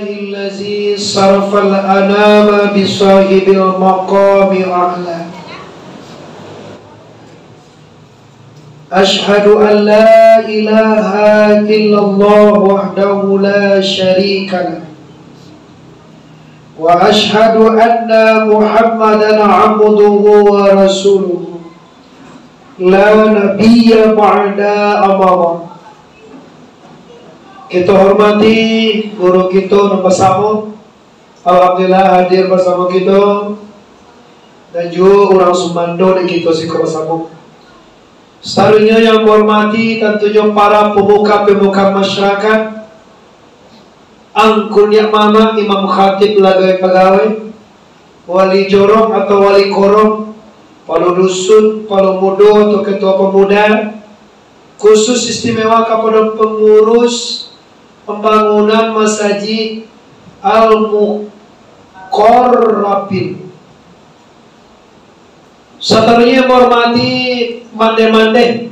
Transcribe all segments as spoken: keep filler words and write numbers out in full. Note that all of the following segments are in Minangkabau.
Allazi sarafal anama bisahibil maqami a'la. Asyhadu an la ilaha illallah wahdahu la syarika lah. Wa asyhadu anna Muhammadan abduhu wa rasuluh. La nabiyya ba'da, amma ba'd. Kito hormati guru kito nan basamo, alhamdulillah hadir basamo kito, dan juo urang sumando di kito siko basamo. Sataruihnyo yang kuhormati tantunyo para pemuka-pemuka masyarakat, angku niniak mamak, imam khatib, lagawai pagawai, wali jorong atau wali korong, palo dusun, palo mudo atau ketua pemuda, khusus istimewa kapado pengurus pembangunan Masajik Al-Muqarrabin. Sataruihnyo menghormati mandeh-mandeh,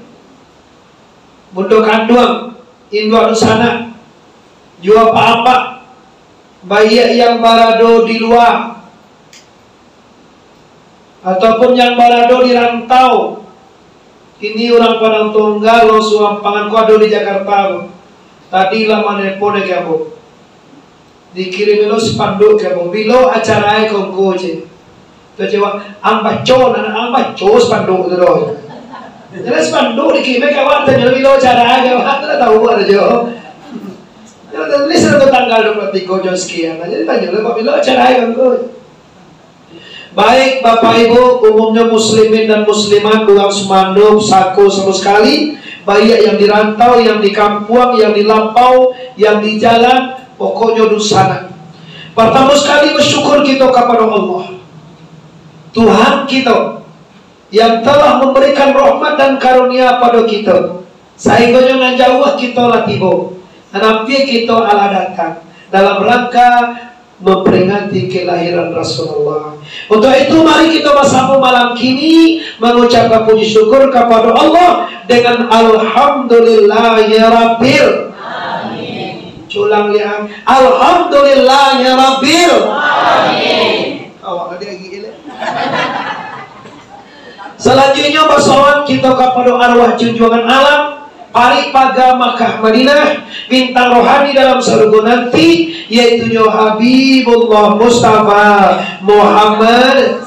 bundo kanduang, induak dunsanak, juo apak-apak, baiak yang barado di lua, ataupun yang barado di rantau. Kini urang Padang Tunggal, urang Suampangan ko ado di Jakarta ko. Tadi lah manelepon ka ambo. Dikirim lo spanduk ka ambo. Bilo acara e ko ngko, cek. Tu cek awak, ang baco, nan ang baco spanduk tu doh. Jadi spanduk dikirim ka awak, tanyo bilo acara e ka awak, tu lah tahu ado jo. Jadi tulis lah tu tanggal dua puluh tiga jam sekian. Jadi tanyo lah, "Pak, bilo acara e ko ngko?" Baik, Bapak Ibu, umumnyo muslimin dan muslimat, urang sumando, sako samo sakali, baiak yang di rantau, yang di kampuang, yang di lapau, yang di jalan, pokoknyo dunsanak. Partamo sakali, basyukur kito kapado Allah, Tuhan kito, yang telah memberikan rahmat dan karunia pado kito, sahinggonyo nan jauah kito lah tibo, nan ampia kito alah datang dalam rangka memperingati kelahiran Rasulullah. Untuk itu, mari kito basamo malam kini mangucapkan puji syukur kapado Allah dengan Alhamdulillahirabbil. Amin. Culang liang, Alhamdulillahirabbil. Amin. Awak lah diagih, eleh. Salanjuiknyo, basalawat kito kapado arwah junjuangan alam, Parik Paga Makkah Madinah, bintang rohani dalam sarugo nanti, yaitunyo Habibullah Mustafa Muhammad,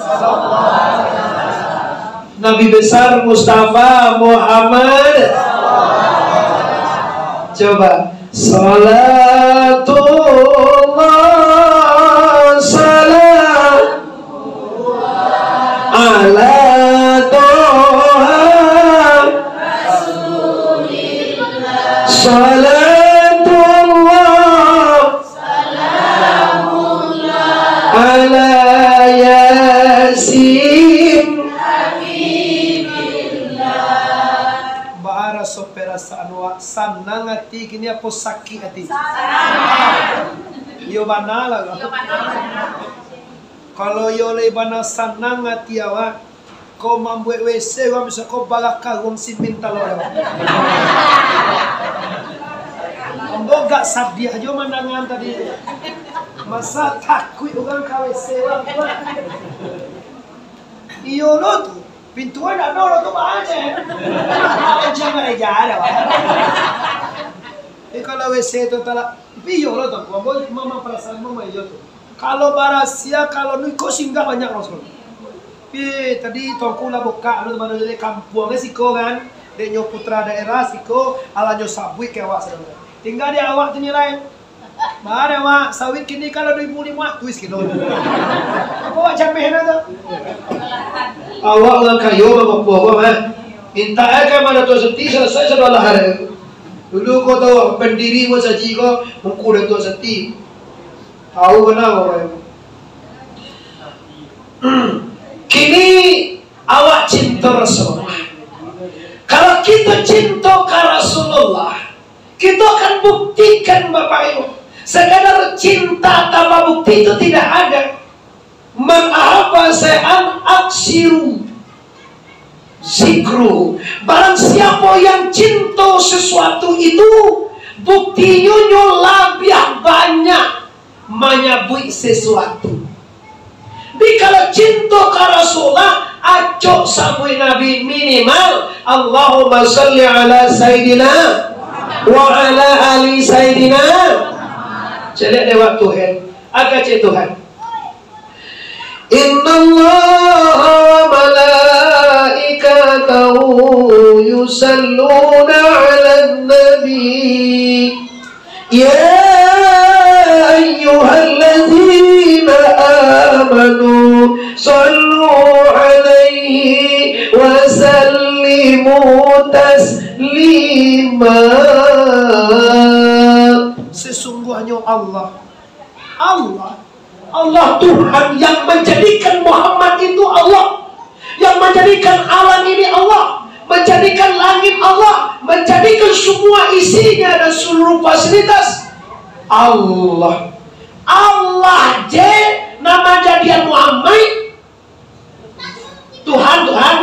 Nabi Besar Mustafa Muhammad. Coba. Salatullah salam ala Toha. Salatullah ala Yasin. Baa raso perasaan wak, sanang ati kini apo sakik ati? Sanang. Iyo bana lah ko. Iyo bana. Kalau iyo lai bana sanang ati awak, ko mambuek W C, wak bisa ko balakah wong simin talo awak. Ambo agak sadiah jo mandangan tadi. Masa takuik urang ka W C wak. Iyo lo tu. Pintu e ndak ado lo tu, baa ceh. Jangan aja ada, Pak. Eh, kalau W C tu talak, tapi iyo lo tu, ambo mama perasaan mama iyo tu. Kalau barasia, kalau nu iko singgah banyak Rasul. Eh, tadi tongku lah buka, anu, mano dari kampuang e siko kan. Dek nyo putra daerah siko, alah nyo sabuik ka awak sadonyo. Tingga di awak tu nilai. Baa, Mak, sawit kini kalau dua ribu lima ratus kilo. Apo wak cameh na tu? Awak urang kayo, Mak, apo, Mak? Mintak aja ka Datuak Seti, salasai sado lah hari. Dulu ko tahu, pendiri masajik ko, Ungku Datuak Seti. Tahu bana urang. Kini awak cinto Rasulullah. Kalau kito cinto ka Rasulullah, kito akan buktikan, Bapak Ibu. Sekadar cinta tanpa bukti itu tidak ada. Man ahabba syai'an aksira zikruhu. Barang siapo yang cinto sesuatu itu, buktinyo nyo labiah banyak manyabuik sasuatu. Jadi kalau cinto ka Rasulullah, acok sabuik Nabi minimal, "Allahumma salli ala Sayyidina wa ala ali Sayyidina." Caliak dek waktu, hen. Aka cek Tuhan. Innallaha wa malaikatahu yusalluna 'alan nabi. Ya ayyuhalladzina amanu sallu 'alaihi wa sallimu taslima. Sesungguhnya Allah Allah, Allah Tuhan yang menjadikan Muhammad itu Allah, yang menjadikan alam ini Allah, menjadikan langit Allah, menjadikan semua isinya dan seluruh fasilitas Allah. Allah je nama jadian Muhammad, Tuhan, Tuhan.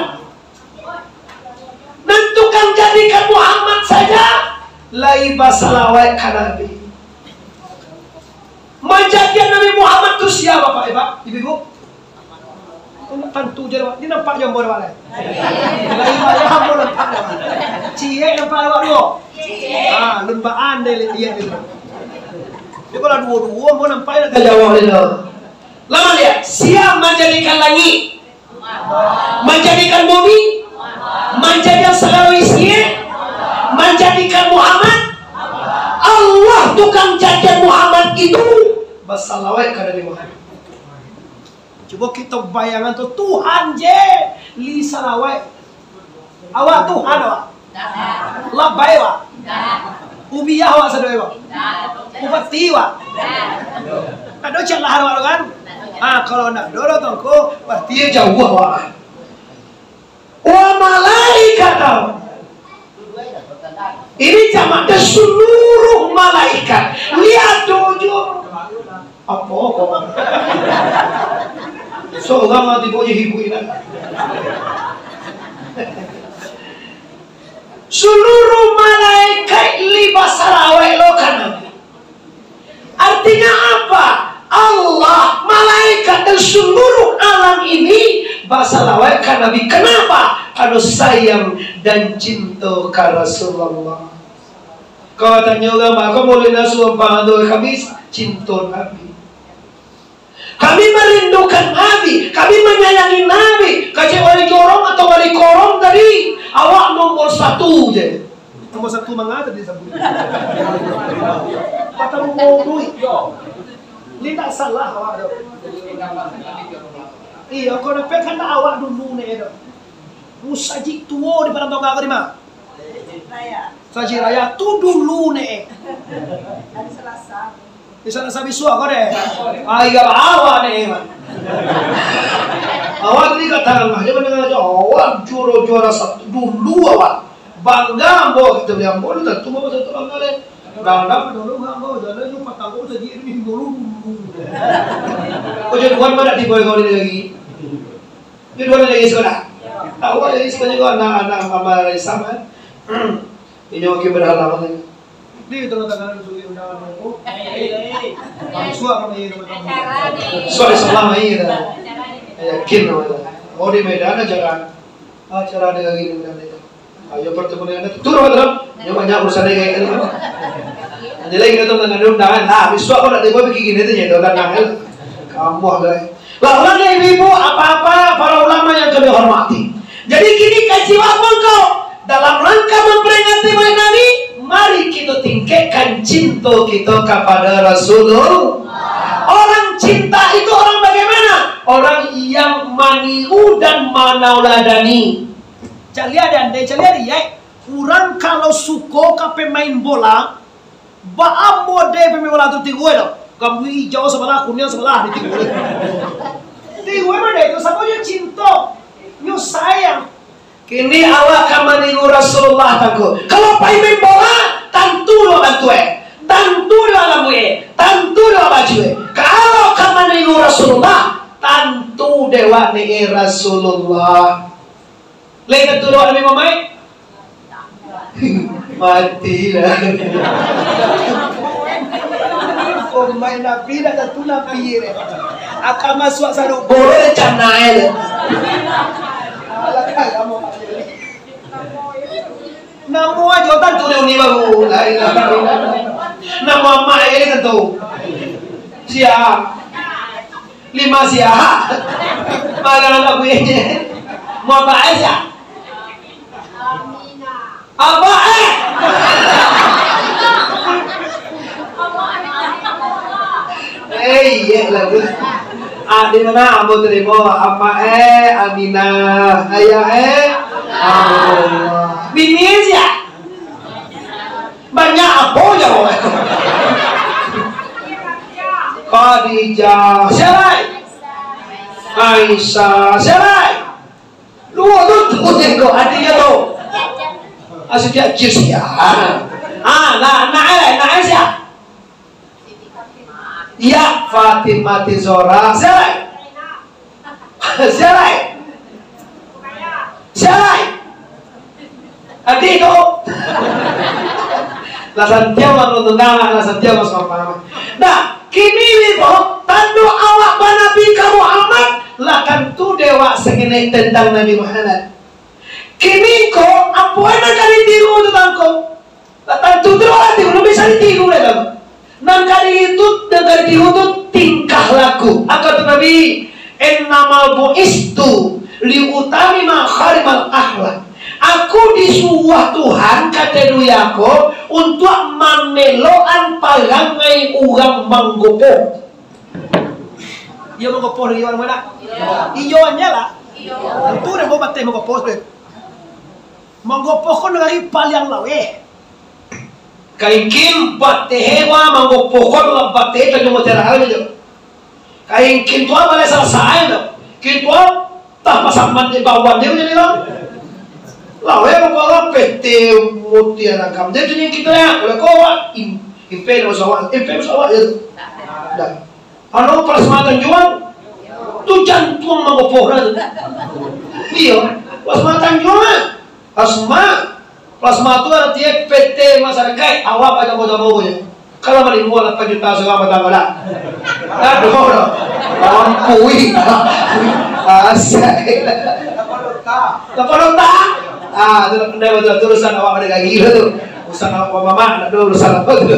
Nan tukang jadikan Muhammad saja lai basalawat ka Nabi. Manjadian Nabi Muhammad tu sia, Bapak, eh, Pak, Ibu-ibu? Kok nak tantu je, Pak? Ni nampak je ambo, Pak, lai. Lai bayah ambo nampak, Pak. Ciek nampak awak duo? Ciek. Ah, lun baan deh, liek, liek, liek. Dia kalau duo-duo, ambo nampak nak tajawab dia tu. Lama liek, sia manjadikan langik, manjadikan bumi, manjadikan sagalo isinyo, manjadikan Muhammad. Allah tukang jadian Muhammad itu basalawat ka Nabi Muhammad. Cubo kito bayangkan tu, Tuhan je li salawat. Awak Tuhan awak? Labai awak? Ubiah awak sadonyo awak? Bupati awak? Ado celah awak tu kan? Ah, kalau ndak ado tu, Tuangku, berarti jauah awak. Wa malaikatahu. Ini jamak, dan seluruh malaikat. Lihat tujuh. Apo kok? Sorang mati kok jadi ibu ini. Seluruh malaikat li basalawat lo ka Nabi. Artinya apa? Allah, malaikat, dan seluruh alam ini basalawat ka Nabi. Kenapa? Karena sayang dan cinta ka Rasulullah. Kalau tanya orang, "Baa kok Maulana suruh pahando Kamis?" Cinta Nabi. Kami merindukan Nabi, kami menyayangi Nabi. Kecek wali jorong atau wali korong tadi, awak nomor satu je. Nomor satu manga tadi sabuik. Patang duit. Ni tak salah awak tu. Iyo, kau dapat kan awak dulu ni tu. Musajik tuo di Padang Tonggak ko di ma? Musajik Raya tu dulu ni. Di Salasa bisuak ko deh. Ai, awak ni, Mak. Awak ni katakan mah, dia mendengar aja, awak juara-juara satu dulu awak. Bangga ambo, kita beli ambo dulu, tentu ambo satu bangga deh. Dalam dulu ambo, jalan tu patang ko saja ni dulu. Kau jadi tuan mana tiba kau ni lagi? Dia dua lagi sekolah. Tahu lagi sekolah juga anak-anak Mama Raisa kan? Inyo oke berhala lagi. Di tengah-tengah itu undangan aku. Suap kami ini. Suap di sebelah mai kita. Yakin nama itu. Oh, di Medan acara, acara ada lagi di Medan itu. Ayo pertemuan dengan itu. Turun, turun. Nyo banyak urusan dia kayak gitu. Jadi lagi kita dengan undangan. Nah, bisuak kau nak tiba bikin gini tu je, orang nangil. Kamu lah. Lah, orang yang ibu-ibu, apa-apa, para ulama yang kami hormati. Jadi kini kaji awak mangko, dalam rangka memperingati Maulid Nabi, mari kita tingkatkan cinta kita kepada Rasulullah. Orang cinta itu orang bagaimana? Orang yang maniru dan manauladani. Caliak deh, andai caliak deh, ya. Urang kalau suko ka pemain bola, baa model pemain bola tu, tigo tu. Gambu ijau sabalah, kuniang sabalah, di tigo tu. Tigo model tu, samo nyo cinto, nyo sayang. Kini awak ka maniru Rasulullah, Tuangku. Kalau pai main bola, tantu lo bantuak, tantu lo lambuik, tantu lo baju. Kalau ka maniru Rasulullah, tantu dewak ni Rasulullah. Lai tantu dewak Nabi Muhammad? Mati lah. Main Nabi, dah tantu Nabi deh. Akan masuak sarugo rencana e tu. Alah, kalah mau. Namo ajo tantu deh uni baru. La ilaha illallah. Namo amak e tantu. Sia. Lima sia. Marah anak buihnyo. Mau apak e sia? Abah eh. Eh, iyo lah, Bun. Ah, di mana ambo tarimo? Amak eh, Aminah. Ayah eh, Abdullah. Bini eh sia? Banyak apo nyo? Khadijah. Sia lai? Aisyah. Sia lai? Duo tu, tu je ko, artinyo tu. Ah, setiap jus ya. Ah, nak, nak eh, nak eh sia? Ya, Fatimah Zahra. Sia lai? Sia lai? Sia lai? Adi tu. Lah santiang lah tunggang, lah santiang lah sama. Nah, kini ni boh, tando awak banabi ka Muhammad, lah tantu dek awak sangenek tantang Nabi Muhammad. Kini ko, apo nan ka ditiru tu tangko? Lah tantu tu lah tiru, bisa ditiru dek awak. Nan ka di-, itu, nan ka ditiru tu tingkah laku. Apo tu Nabi? "Innama bu'istu liutamima makarimal akhlak." Aku disuruah Tuhan, kato Nabi ko, untuak mamelokan parangai urang manggopoh. Iyo manggopoh lagi urang mana? Iyo, nyo lah. Tantu dek bateh manggopoh tu. Manggopoh ko nagari paliang laweh. Kaingkin bateh hewa manggopoh ko lah bateh Tanjuang Mutiara Agam tu. Kaingkin tu apo lah salasai tu. Kito tah pasaman di bawah dia jadi lah. Laweh manggopoh P T Mutiara Agam. Jadi kito ya, kalau kau awak im-, impe lah awak, impe lah awak ya. Dah. Anu plasma Tanjuang tu jantuang manggopoh lah tu. Iyo, plasma Tanjuang lah. Plasma, plasma tu artinyo P T masyarakat awak aja bodoh-bodoh je. Kalau malimun lapan juta surang batang balak. Aduh, ampui. Asai. Lapan juta. Ah, tu pandai batul. Tu urusan awak pada gagi tu. Urusan awak mamak, nak tu urusan apa tu?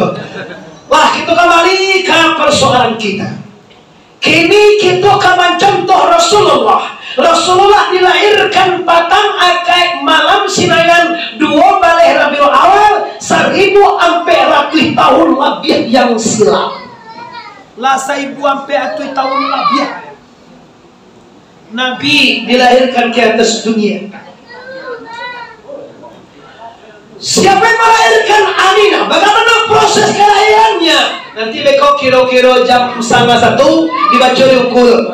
Wah, kita kembali ke persoalan kita. Kini kito ka mancontoh Rasulullah. Rasulullah dilahirkan patang akaik malam Sinayan duo baleh Rabiul Awal, saribu ampek ratuih tahun labiah yang silam. Lah saribu ampek ratuih tahun labiah. Nabi dilahirkan ke atas dunia. Siapa yang melahirkan Aminah? Bagaimana proses kelahirannya? Nanti beko kiro-kiro jam sanga satu dibaco di ukul.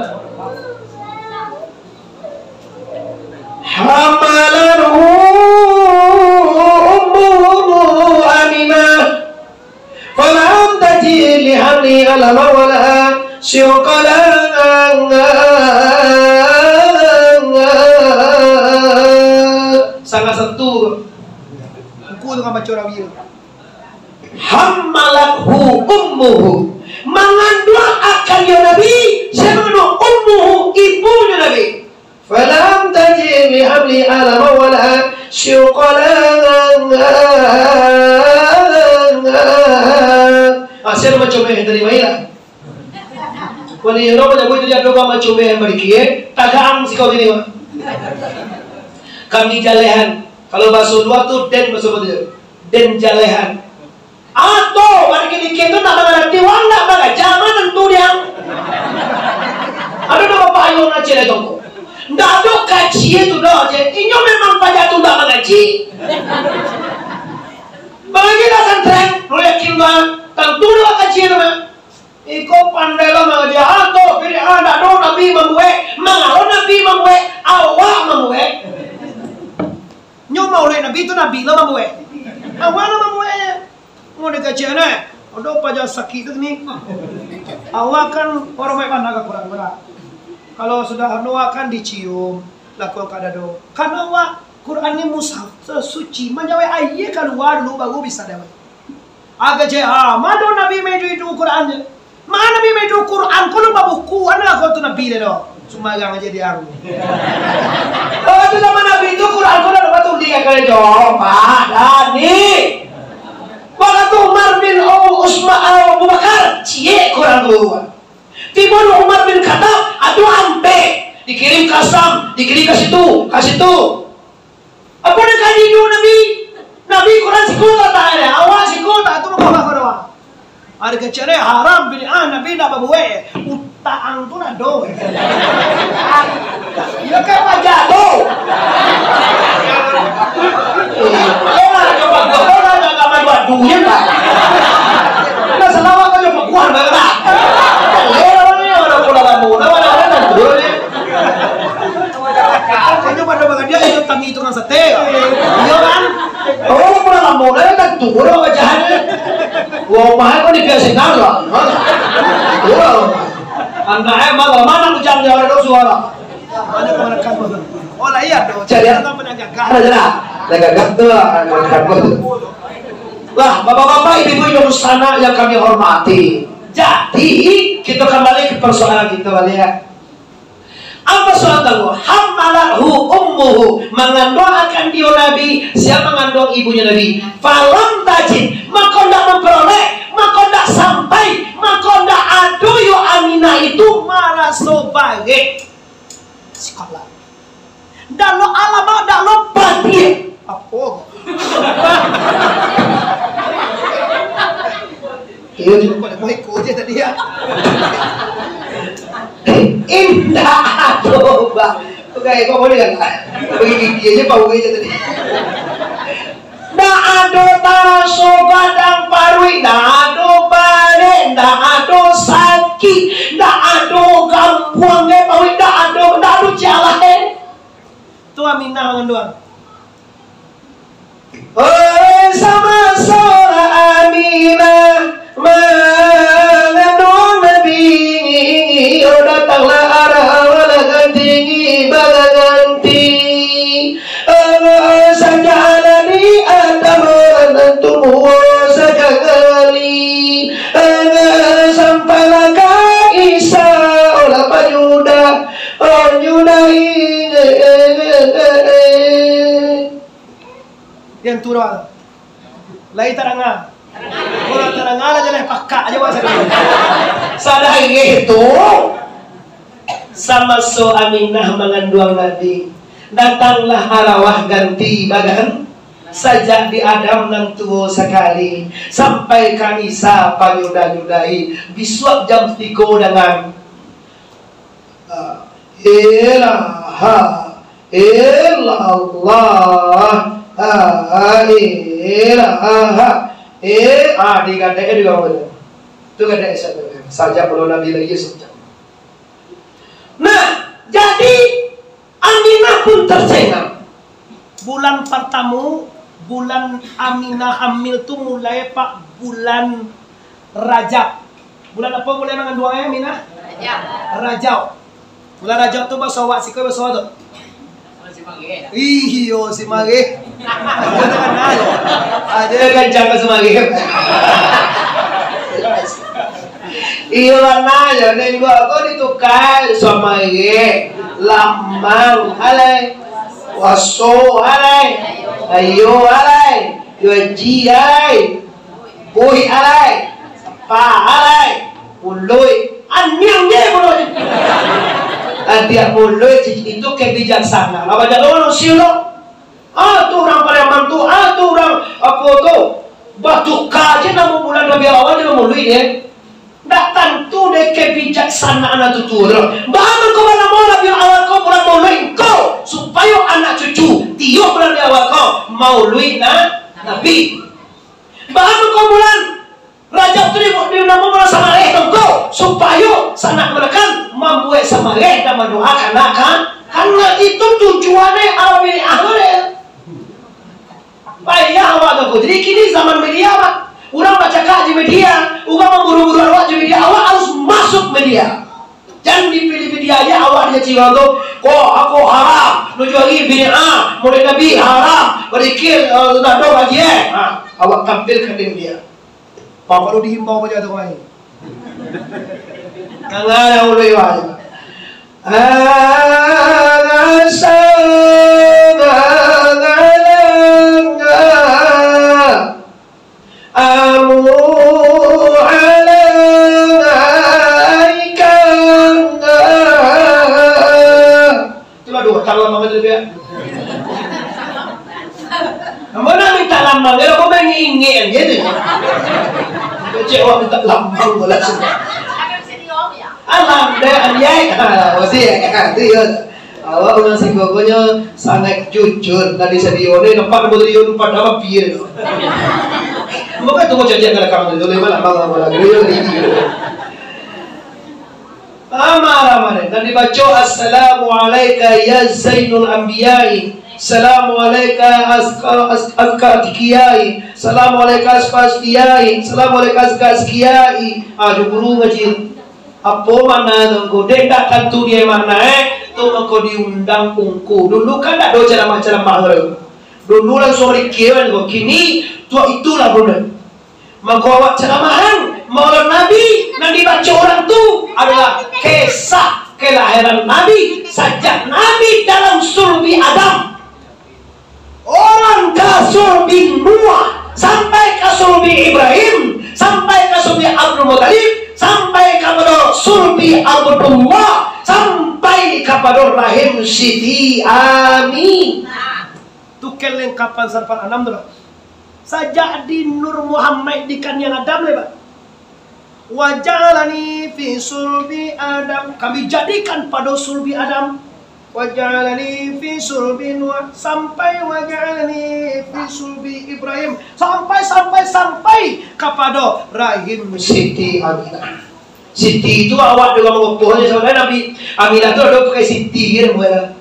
Hamalathu ummuhu Aminah. Falam tajid li hamlihi alaman wala syuqala. Sanga satu. Buku tu kan baco rawi tu. Hammalathu ummuhu. Manganduang akan iyo Nabi, sia mangandung? Ummuhu, ibunyo Nabi. Falam tajid li hamlihi alaman wala syuqala. Ah, sia nan macomeh tadi, mailah. Wali Yoro manyabut tu jadok bang macomeh bariki, eh. Tagang sikau sini, Bang. Kami jalehan. Kalau bahaso lua tu, den bahaso apa tu? Den jalehan. Ato, bari kini-kini tu ndak mangarati, wang ndak mangaja, ma tantu diang. Ado namo bapak ayah nan ciek lai tongko. Ndak ado kaji tu doh, je. Inyo memang paja tu ndak mangaji. Mangaji lah santren, nu yakin bang, tantu doh kaji tu mah. Iko pandai lah mangaji, ato, pilih, ah, ndak ado nabi mambuek, mangalo nabi mambuek, awak mambuek. Nyo maulid Nabi tu Nabi lo mambuek. Awak lo mambueknyo. Mau dikecek neh. Aduh, paja sakik tu ni. Awak kan orang baik bana ka kurang bana. Kalau sudah anu akan dicium, lakon ka dado. Karena awak Quran ni mushaf, suci, manjawek aia kalua dulu baru bisa dawek. Agak je, ah, mano Nabi maidu-idu Quran je. Ma Nabi maido Quran ko lo babuku, ado lah ko tu Nabi deh doh. Sumbarang aja diang. Oh, tu zaman Nabi tu Quran ko lo batulih ka gereja. Pak Dani. Waktu Umar bin Usma-, Abu Bakar, ciek Quran tu. Tibo Umar bin Khattab, ado ampek. Dikirim ka Syam, dikirim ka situ, ka situ. Apo nan ka diindu Nabi? Nabi Quran siko tak ada, awak siko tak tu mako mako doang. Ada kecil eh, haram bid'ah, Nabi nak babuek. Utak ang tu nak do. Iya kan pajak tu. Iya lah, coba kau lah nak kamar dua duit lah. Nah, selawat kau coba kuat banget lah. Kalau orang ni orang pula kamu, nama nama dan dulu ni. Kayaknya pada bagian dia itu kami tukang sate. Iya kan? Oh, pula kamu dah tentu bodoh wajahnya. Wah, mahal kau dibiasin lah. Wah. Anda emang mana macam dia ada suara. Ada kemanakan. Oh lah iya dong. Cari apa? Pernah gagal. Ada je lah. Dah gagal tu lah. Lah, bapak-bapak, ibu-ibu, dunsanak yang kami hormati. Jadi, kita kembali ke persoalan kita balik ya. Apa soal tahu? Hamalathu ummuhu, mengandung akan dio Nabi, siapa mengandung ibunya Nabi? Falam tajid, mako ndak memperoleh, mako ndak sampai, mako ndak ado yo Aminah itu maraso barek. Sekolah. Ndak lo alamak, ndak lo padiah. Apo? Iyo, cukup pada iko je tadi ya. Indak ado, Bah. Bukan iko boleh kan? Bagi gigi aja bau aja tadi. Ndak ado taraso badang paruik, ndak ado barek, ndak ado sakik, ndak ado gambuang gai paruik, ndak ado, ndak ado jalan. Tu Aminah manganduang. Oi, samaso Aminah manganduang Nabi, oh, datanglah arwah lah ganti bagaganti. Arwah sajalah di ateh nan tuo sakali. Arwah sampailah ka Isa, olah panyudah. Yang tu doang. Lai tadanga. Kalau tadanga lah, jaleh pakak aja masa tu. Sadang itu, samaso Aminah manganduang Nabi, datanglah arwah ganti badan. Sajak di Adam nan tuo sakali, sampai ka Isa panyudah-nyudahi, bisuak jam tigo dangan. Ah, ilaha illallah, ah, ilaha, eh, ah, digadek di bawah tu. Tu gadek sajak, sajak belum Nabi lagi sajak. Nah, jadi Aminah pun tercengang. Bulan partamo, bulan Aminah hamil tu mulai, Pak, bulan Rajab. Bulan apo bulan manganduang, eh, Aminah? Rajab. Rajab. Bulan Rajab tu baso awak siko, baso tu? Iyo, si Mareh. Iyo, terkenal. Ada kan jaga si Mareh. Iyo, mana ya, nengok aku ditukar sama ye, lamang, alai, waso, alai, ayo, alai, gaji, alai, boi, alai, sapa, alai, puloi, aniang je puloi. Adiak puloi itu kebijaksanaan. Apa jadi orang silo? Ah, tu urang Pariaman tu, ah, tu urang apo tu, batuka je namo bulan Rabiul Awal jo Maulid, eh. Ndak tantu dek kebijaksanaan tu turun. Baa mangko banamo Rabiul Awal ko bulan Maulid ko, supayo anak cucu tiok bulan Rabiul Awal ko maulid na-, Nabi. Baa mangko bulan Rajab tu di, di namo bulan Samaleh tu ko, supayo sanak manakan mambuek samaleh dan mandoakan anak kan. Karena itu tujuannya awak pilih ahli. Payah awak tu. Jadi kini zaman media, Pak. Urang bacakak di media, urang mamburu-buru awak di media, awak harus masuk media. Jan dipilih media aja awak dicaci urang tu, ko, ako haram, nujuari bid'ah, Maulid Nabi haram, badikir, eh, nado kaji, eh. Ha, awak tampilkan di media. Bapak lu dihimbau baca tu kemarin. Nangah dahulu, Iwan. Ala sabana amu ala naika. Itulah doa talam apa tu, ya? Kamu nak minta lambang, ya, kamu main ingin gitu. Kecil awak minta lambang, bola semua. Alam deh, anjay. Ha, masih, ha, tu ya. Awak urang siko ko nyo sangat jujur. Tadi sadio ni nampak, nampak tadi nampak dalam piye tu. Bukan tu mau cari akan kamu tu, memang lambang, lambang lagi. Lama-lama ni. Dan dibaco, "Assalamu alaika ya Zainul Anbiyai. Assalamu alaika aska, as-, aska atqiyai. Assalamu alaika asfa asfiyai. Assalamu alaika aska azkiyai." Ah, jo guru ngaji. Apo makna tu, ngku? Dek, ndak tantu dia makna, eh. Tu mako diundang ungku. Dulu kan ndak ado ceramah-ceramah tu. Dulu langsuang rikil kan, ngku. Kini, tu itulah guna. Mako awak ceramahan, maulid Nabi, nan dibaco urang tu adalah kisah kelahiran Nabi, sajak Nabi dalam sulbi Adam. Urang ka sulbi Nuh, sampai ka sulbi Ibrahim, sampai ka sulbi Abdul Muttalib, sampai kapado sulbi Abdullah, sampai kapado rahim Siti Aminah. Tu kelengkapan sarapan Adam tu lah. Sajak di Nur Muhammad di kaniang Adam lai, Pak. Wa ja'alani fi sulbi Adam. Kami jadikan pado sulbi Adam. Wa ja'alani fi sulbi Nuh. Sampai wa ja'alani fi sulbi Ibrahim. Sampai, sampai, sampai kapado rahim Siti Aminah. Siti tu awak dek urang mangopoh se, sabananyo Nabi Aminah tu ado pakai Siti, kan, bukan?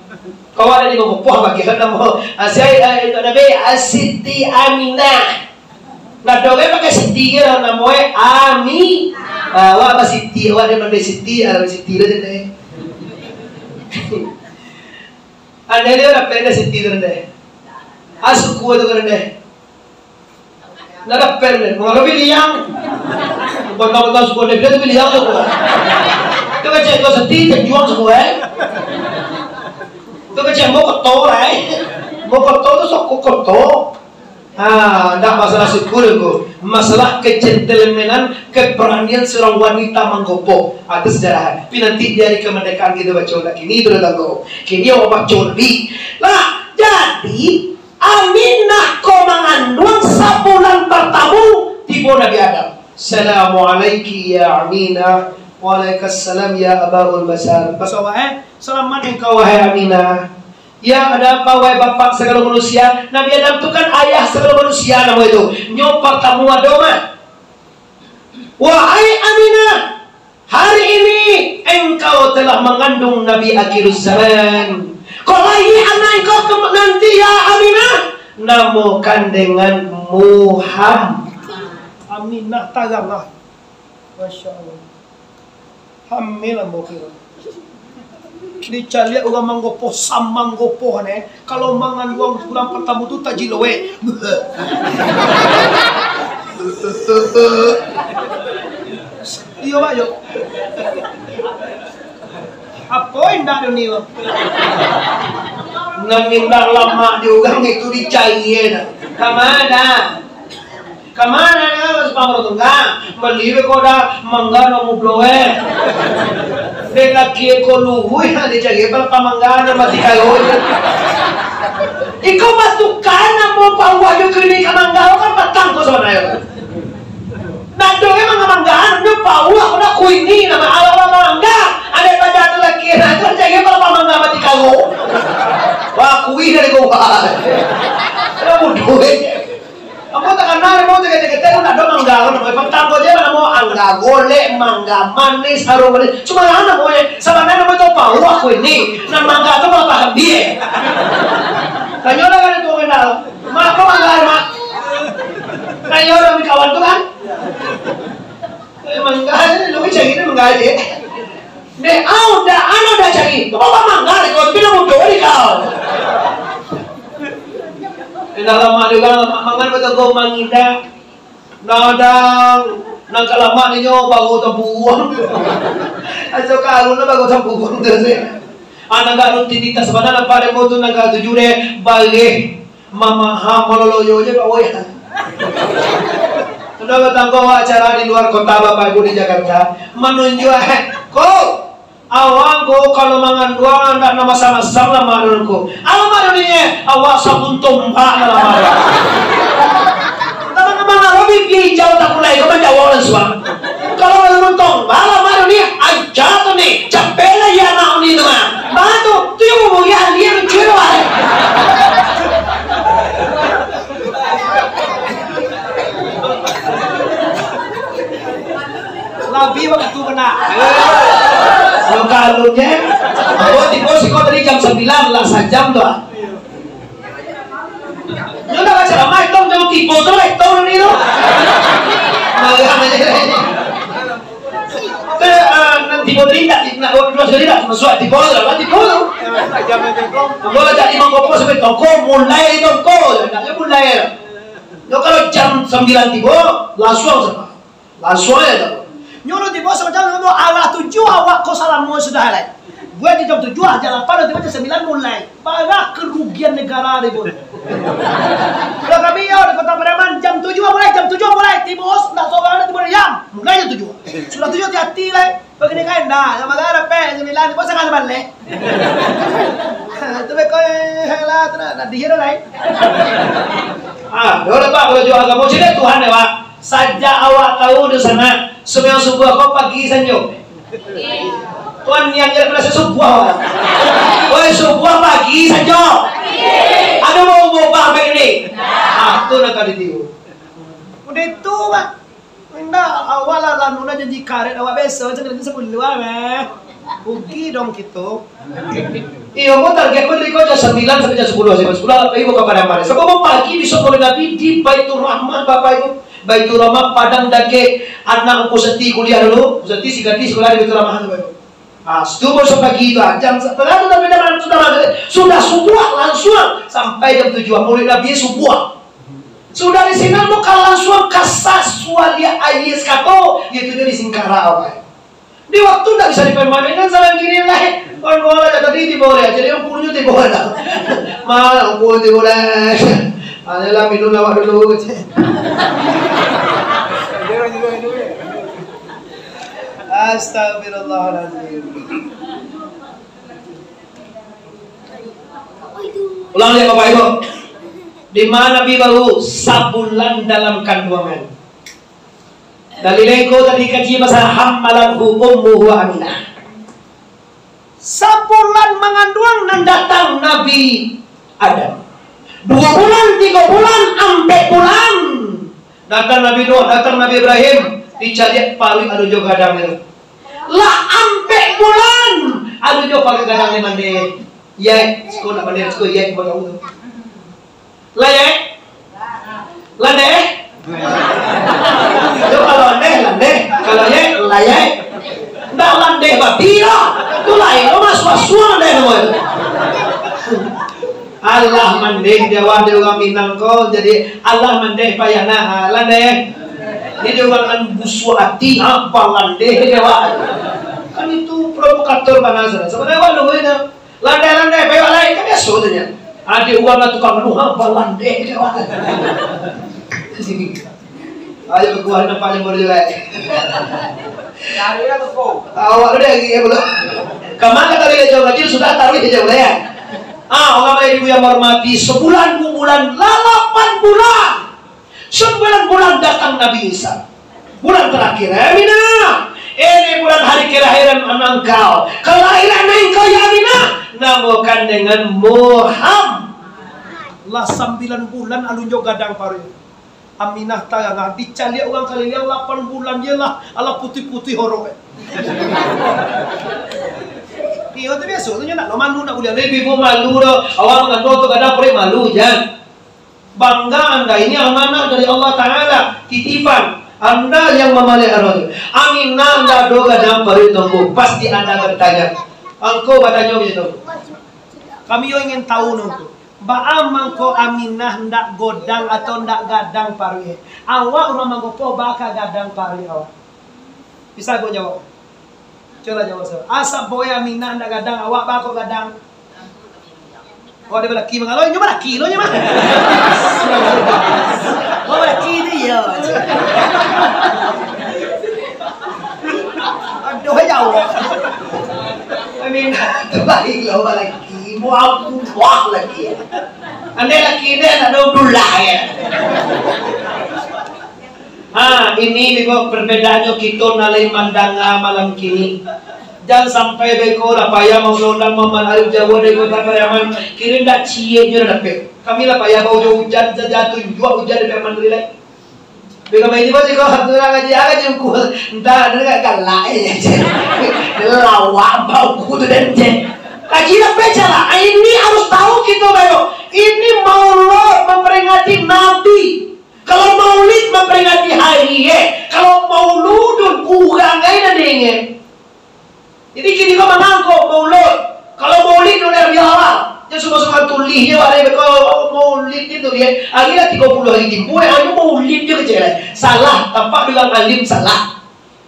Kau ado di mangopoh pakai namo, ah, si, eh, Nabi, ah, Siti Aminah. Nah, dek urang pakai Siti, kan, namo e Ami. Ah, awak apa Siti, awak ado mandai Siti, ah, Siti lah je deh. Andai dia dapek deh Siti tu deh. Ah, suku tu kan deh. Ndak dapek deh, mangalo biliang. Bantang-bantang suku deh, tu biliang tu. Tu kecek tu Siti, tanjuang suku, eh. Tu kecek mau koto, eh. Mau koto tu suku koto. Ha, ndak masalah suku deh, ko. Masalah kejentelmenan, keberanian seorang wanita manggopoh. Ha, tu sejarah. Tapi nanti di hari kemerdekaan kita baco ndak kini tu datang ko. Kini awak baco lebih. Lah, jadi Aminah ko manganduang sabulan partamo, tibo Nabi Adam. "Assalamualaiki ya Aminah." "Waalaikumsalam ya Abaul Basar." Pas awak, eh, "Selamat engkau, wahai Aminah." "Ya, ada apa, wahai bapak segala manusia?" Nabi Adam tu kan ayah segala manusia namo itu. Nyo partamo ado mah. "Wahai Aminah, hari ini engkau telah mengandung Nabi akhiruz zaman. Kok lahia anak engkau ke nanti, ya Aminah, namokan dengan Muhammad." Aminah tarang lah. Masya Allah. Hamil ambo kiro. Dicaliak urang manggopoh, samanggopoh ne. Kalau manganduang bulan partamo tu taji loek. Iyo, Pak, yo. Apo indak tu ni, Pak? Nan indak lamak di urang itu dicari, eh, dah. Ka mana? Ka mana dah, Pak Marotongga? Bali beko dah mangga nan mudo, eh. Dek laki ko luruih, nak dicari, bala pamangga nan mati karo. Iko pasukan namo pauah jo kini ka mangga, kan patang ko sabananyo. Nado emang mangga, nyo pauah, nak kuini, nama awak mangga. Ada pada tu laki, nak tu cari bala pamangga mati karo. Wah, kuih dari gua. Kenapa mudo, eh? Ambo takana, ambo takana, kata nak ado mangga, namo patang ko je, namo angga, golek mangga, manis, harum manis. Cuma lah namo je, sabananyo namo tu pauah kuini. Nan mangga tu malah paham dia. Tanyo lah kan tu kenal. Mak, ko mangga, Mak? Tanyo lah kawan tu kan. Eh, mangga je, lu cari ni mangga je. Dek, au, dah, anu dah cari. Kau bawa mangga dek kau, tapi dah mudo dek kau. Eh, dah lama juga, lama mangan, betul kau mangindak. Dadang, Nan ka lamak ninyo baru tampuruang. Aso karu lah baru tampuruang tu se. Anak gak rutinitas bana nampak dek tu, nan ka tuju deh, bareh, mamaha, maloloyo je, Pak, woi. Sudah batangko acara di luar kota, Bapak Ibu, di Jakarta, manunjuak, eh, ko, awak ko kalau manganduang ndak na masam-masam lamak ko. Alamak dunia, awak sabun tombak lah lamak. Kalau mangalo bibia ijau takulai ko manjawab lansuang. Kalau sabun tombak lamak dunia, aja tu ni, capek lah ya anak ni tu mah. Bah tu, tu yang umur ya dia lucu tu ah. Labi waktu bana. Yo, kalau je. Oh, tibo siko tadi jam sambilan lah, sajam tu ah. Nyo dah baca ramai, tong jam tibo tu lah, tong ni tu. Marah aja. Te, ah, nan tibo tadi tak, nak dua belas tadi tak masuk tibo tu lah, tibo tu. Bola jadi mangkopo sampai toko, mulai toko, hendaknya mulai. Yo, kalau jam sambilan tibo, lansuang sama. Lansuang aja tu. Nyo tibo samacam tu, alah tujuah awak ko salamo sudah lai. Buek di jam tujuah, jam lapan, tibo jam sambilan mulai. Bara kerugian negara ni pun. Kalau kami yo di Kota Pariaman, jam tujuah mulai, jam tujuah mulai. Tibo, ndak sorang, tibo diam. Mulai jam tujuah. Sudah tujuah, hati-hati lai. Bagini kan, dah, sama gara pe, sambilan, tibo sangatang sabaleh. Tu beko, eh, lah, tu nak, nak dihir lai. Ah, yo dah, Pak, kalau juo agamo cina Tuhan ya, Pak. Sajak awak tahu di sana, sumbayang subuah ko pagi sanjo. Tuan niat je pada subuah, Pak. Oi, subuah pagi sanjo. Ada mau ubah baik ni? Ah, tu nak tadi tiru. Udah itu, Pak. Indak, awak lah, lah nuna janji karet awak biaso, macam tu sepuluh ah, meh. Rugi dong kito. Iyo, mun target mun dari ko jam sambilan sampai jam sapuluah, jam sapuluah, tapi bukan pada-pada. Sebab pagi besok mulai Nabi di Baitur Rahmah, Bapak Ibu. Baitur Rahmah, Padang Dakek, anak Ungku Seti kuliah dulu. Ungku Seti si gadis sekolah di Baitur Rahmah tu, Bapak Ibu. Ah, situ baru pagi tu, ah, jam sa-, padahal tu tapi dah malam sudah, sudah subuah langsung sampai jam tujuh, ah, mulai Nabi subuah. Sudah di sinan bukan langsung ka sasualiah aia sakato, yaitu di Singkarak, Bapak. Di waktu ndak bisa dipermainkan salah kiri lah. Wan bola dah tadi tibo lah, jadi umpunnyo tibo lah. Malah umpunnyo tibo lah. Ayolah, minum awak dulu. Astagfirullahaladzim. Ulang lihat, Bapak Ibu. Di mana Nabi baru sabulan dalam kanduangan. Dari lengko tadi kaji pasal hamalathu ummuhu Aminah. Sabulan manganduang nan datang Nabi Adam. Dua bulan, tiga bulan, ampek bulan. Datang Nabi Nuh, datang Nabi Ibrahim, dicaliak paruik anu jo gadang itu. Lah ampek bulan, anu jo paruik gadang ni mandeh. Yai, siko nak mandeh, siko yai, kau tahu tu. Lah, yai? Landeh? Yo, kalau landeh, landeh. Kalau yai, lah, yai. Ndak landeh babi lah. Tu lain, lo mas wasuang deh, boy. Alah mandeh Jawa di urang Minang ko, jadi alah mandeh payah nah, alah deh. Jadi urang nan busuak ati, apa landeh Jawa? Kan itu provokator bana sana. Sebenarnya waduh itu. Landeh-landeh, payah lain, kan biaso tu nya. Adik urang lah tukang anu, apa landeh Jawa? Ayo, kuah nampak yang baru jelek. Cari lah tu, Ko. Awak tu dia lagi, ya, belum. Kemana tadi dia jauh kecil, sudah taruh dia jauh, ya? Ah, orang lain ibu yang menghormati, sebulan, dua bulan, lapan bulan. Sembilan bulan datang Nabi Isa. Bulan terakhir, eh, Mina. Ini bulan hari kelahiran anak engkau. Kelahiran anak engkau, ya Mina. Namakan dengan Muhammad. Lah sembilan bulan alun jo gadang paruik. Aminah tarangah, dicaliak urang kaliliang lapan bulan je lah, alah putih-putih horok, eh. Iyo tu biaso tu, nyo nak lo malu, nak buliah. Ibu-ibu malu doh, awak mangandung tu kadang paruik malu, jan. Bangga anda, ini amanah dari Allah Ta'ala, titipan. Anda yang memelihara tu. Aminah ndak ado gadang paruik tongko, pasti anda bertanya, angko batanyo gitu. Kami yo ingin tahu nongko. Baa mangko Aminah ndak godang atau ndak gadang paruik? Awak urang Manggopo, baa ka gadang paruik awak? Bisa ko jawab? Cubolah jawab, sa. Asa boy Aminah ndak gadang, awak baa ko gadang? Oh, ado balaki mangalo, inyo balaki lo, inyo mah. Oh, balaki tu iyo. Aduh, ya Allah. Aminah tu baik lo balaki, buah, buah lagi. Andai laki dia nak dua belas ya. Ha, ini beko perbedaannyo kito nan lai mandanga malam kini. Jan sampai beko lah payah maulo-ulo Muhammad Arif Jawa dari Kota Pariaman, kini ndak ciek juo lah dapek. Kami lah payah baujo ujan, jatuah tunjuak ujan dari Pariaman tadi lai. Beko main di bawah ko, tu lah ngaji, ah, ngaji buku. Entah, dia agak galak, eh. Lawak bau buku tu, dan, je. Kaji lah pecah lah. Ini harus tahu kita, Bayu. Ini maulud memperingati Nabi. Kalau maulid memperingati hari, eh. Kalau mauludun, urang ai nan diingek. Jadi kini ko mangangko maulud. Kalau maulid tu dari awal, dia semua-semua tulis je, ada yang kau maulid dia tu dia. Hari lah tiga puluh hari timbul, hari tu maulid dia kecil. Salah, tampak dengan alim salah.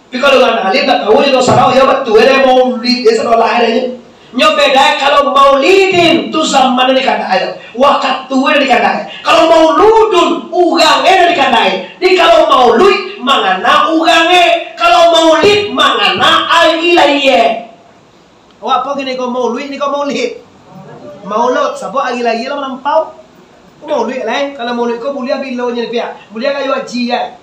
Tapi kalau dengan alim tak tahu, dia tahu salah, ya betul, dia maulid, dia salah ada je. Nyo beda kalau maulidin tu zaman ni kata ada. Wakatu nan dikandai. Kalau mauludun, urang e nan dikandai. Di kalau maulud, mangana urang e. Kalau maulid, mangana ari lahia. Awak apo kini ko maulud, ni ko maulid? Maulud, sabab ari lahia lah malampau. Ko maulud lain. Kalau maulud ko buliah bilo nyo piak. Buliah kayo haji kan.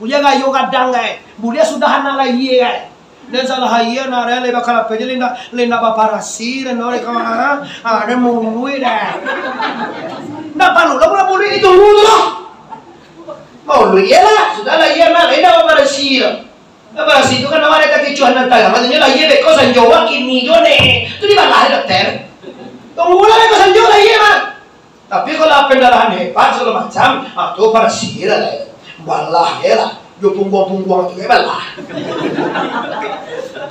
Buliah kayo gadang kan. Buliah sudah anak lahia kan. Dan salah aia nak raya lai bakal apo je, lai ndak, lai ndak baparasi, dan orang kau, ah, ah, dan maulud dah. Ndak parlu lah pula maulud itu, maulud lah. Maulud iyalah, sudahlah, iya nak, lai ndak baparasi dah. Baparasi tu kan awak ada takicuah nan tarang, maksudnya lah, iya beko sanjo awak kini jo ne. Tu dibalah dokter. Tunggulah beko sanjo lah, iya, Mak. Tapi kalau pendarahan hebat segala macam, ah, tu parasi lah, lah. Balah je lah. Jo pungguang-pungguang tu, eh, balah.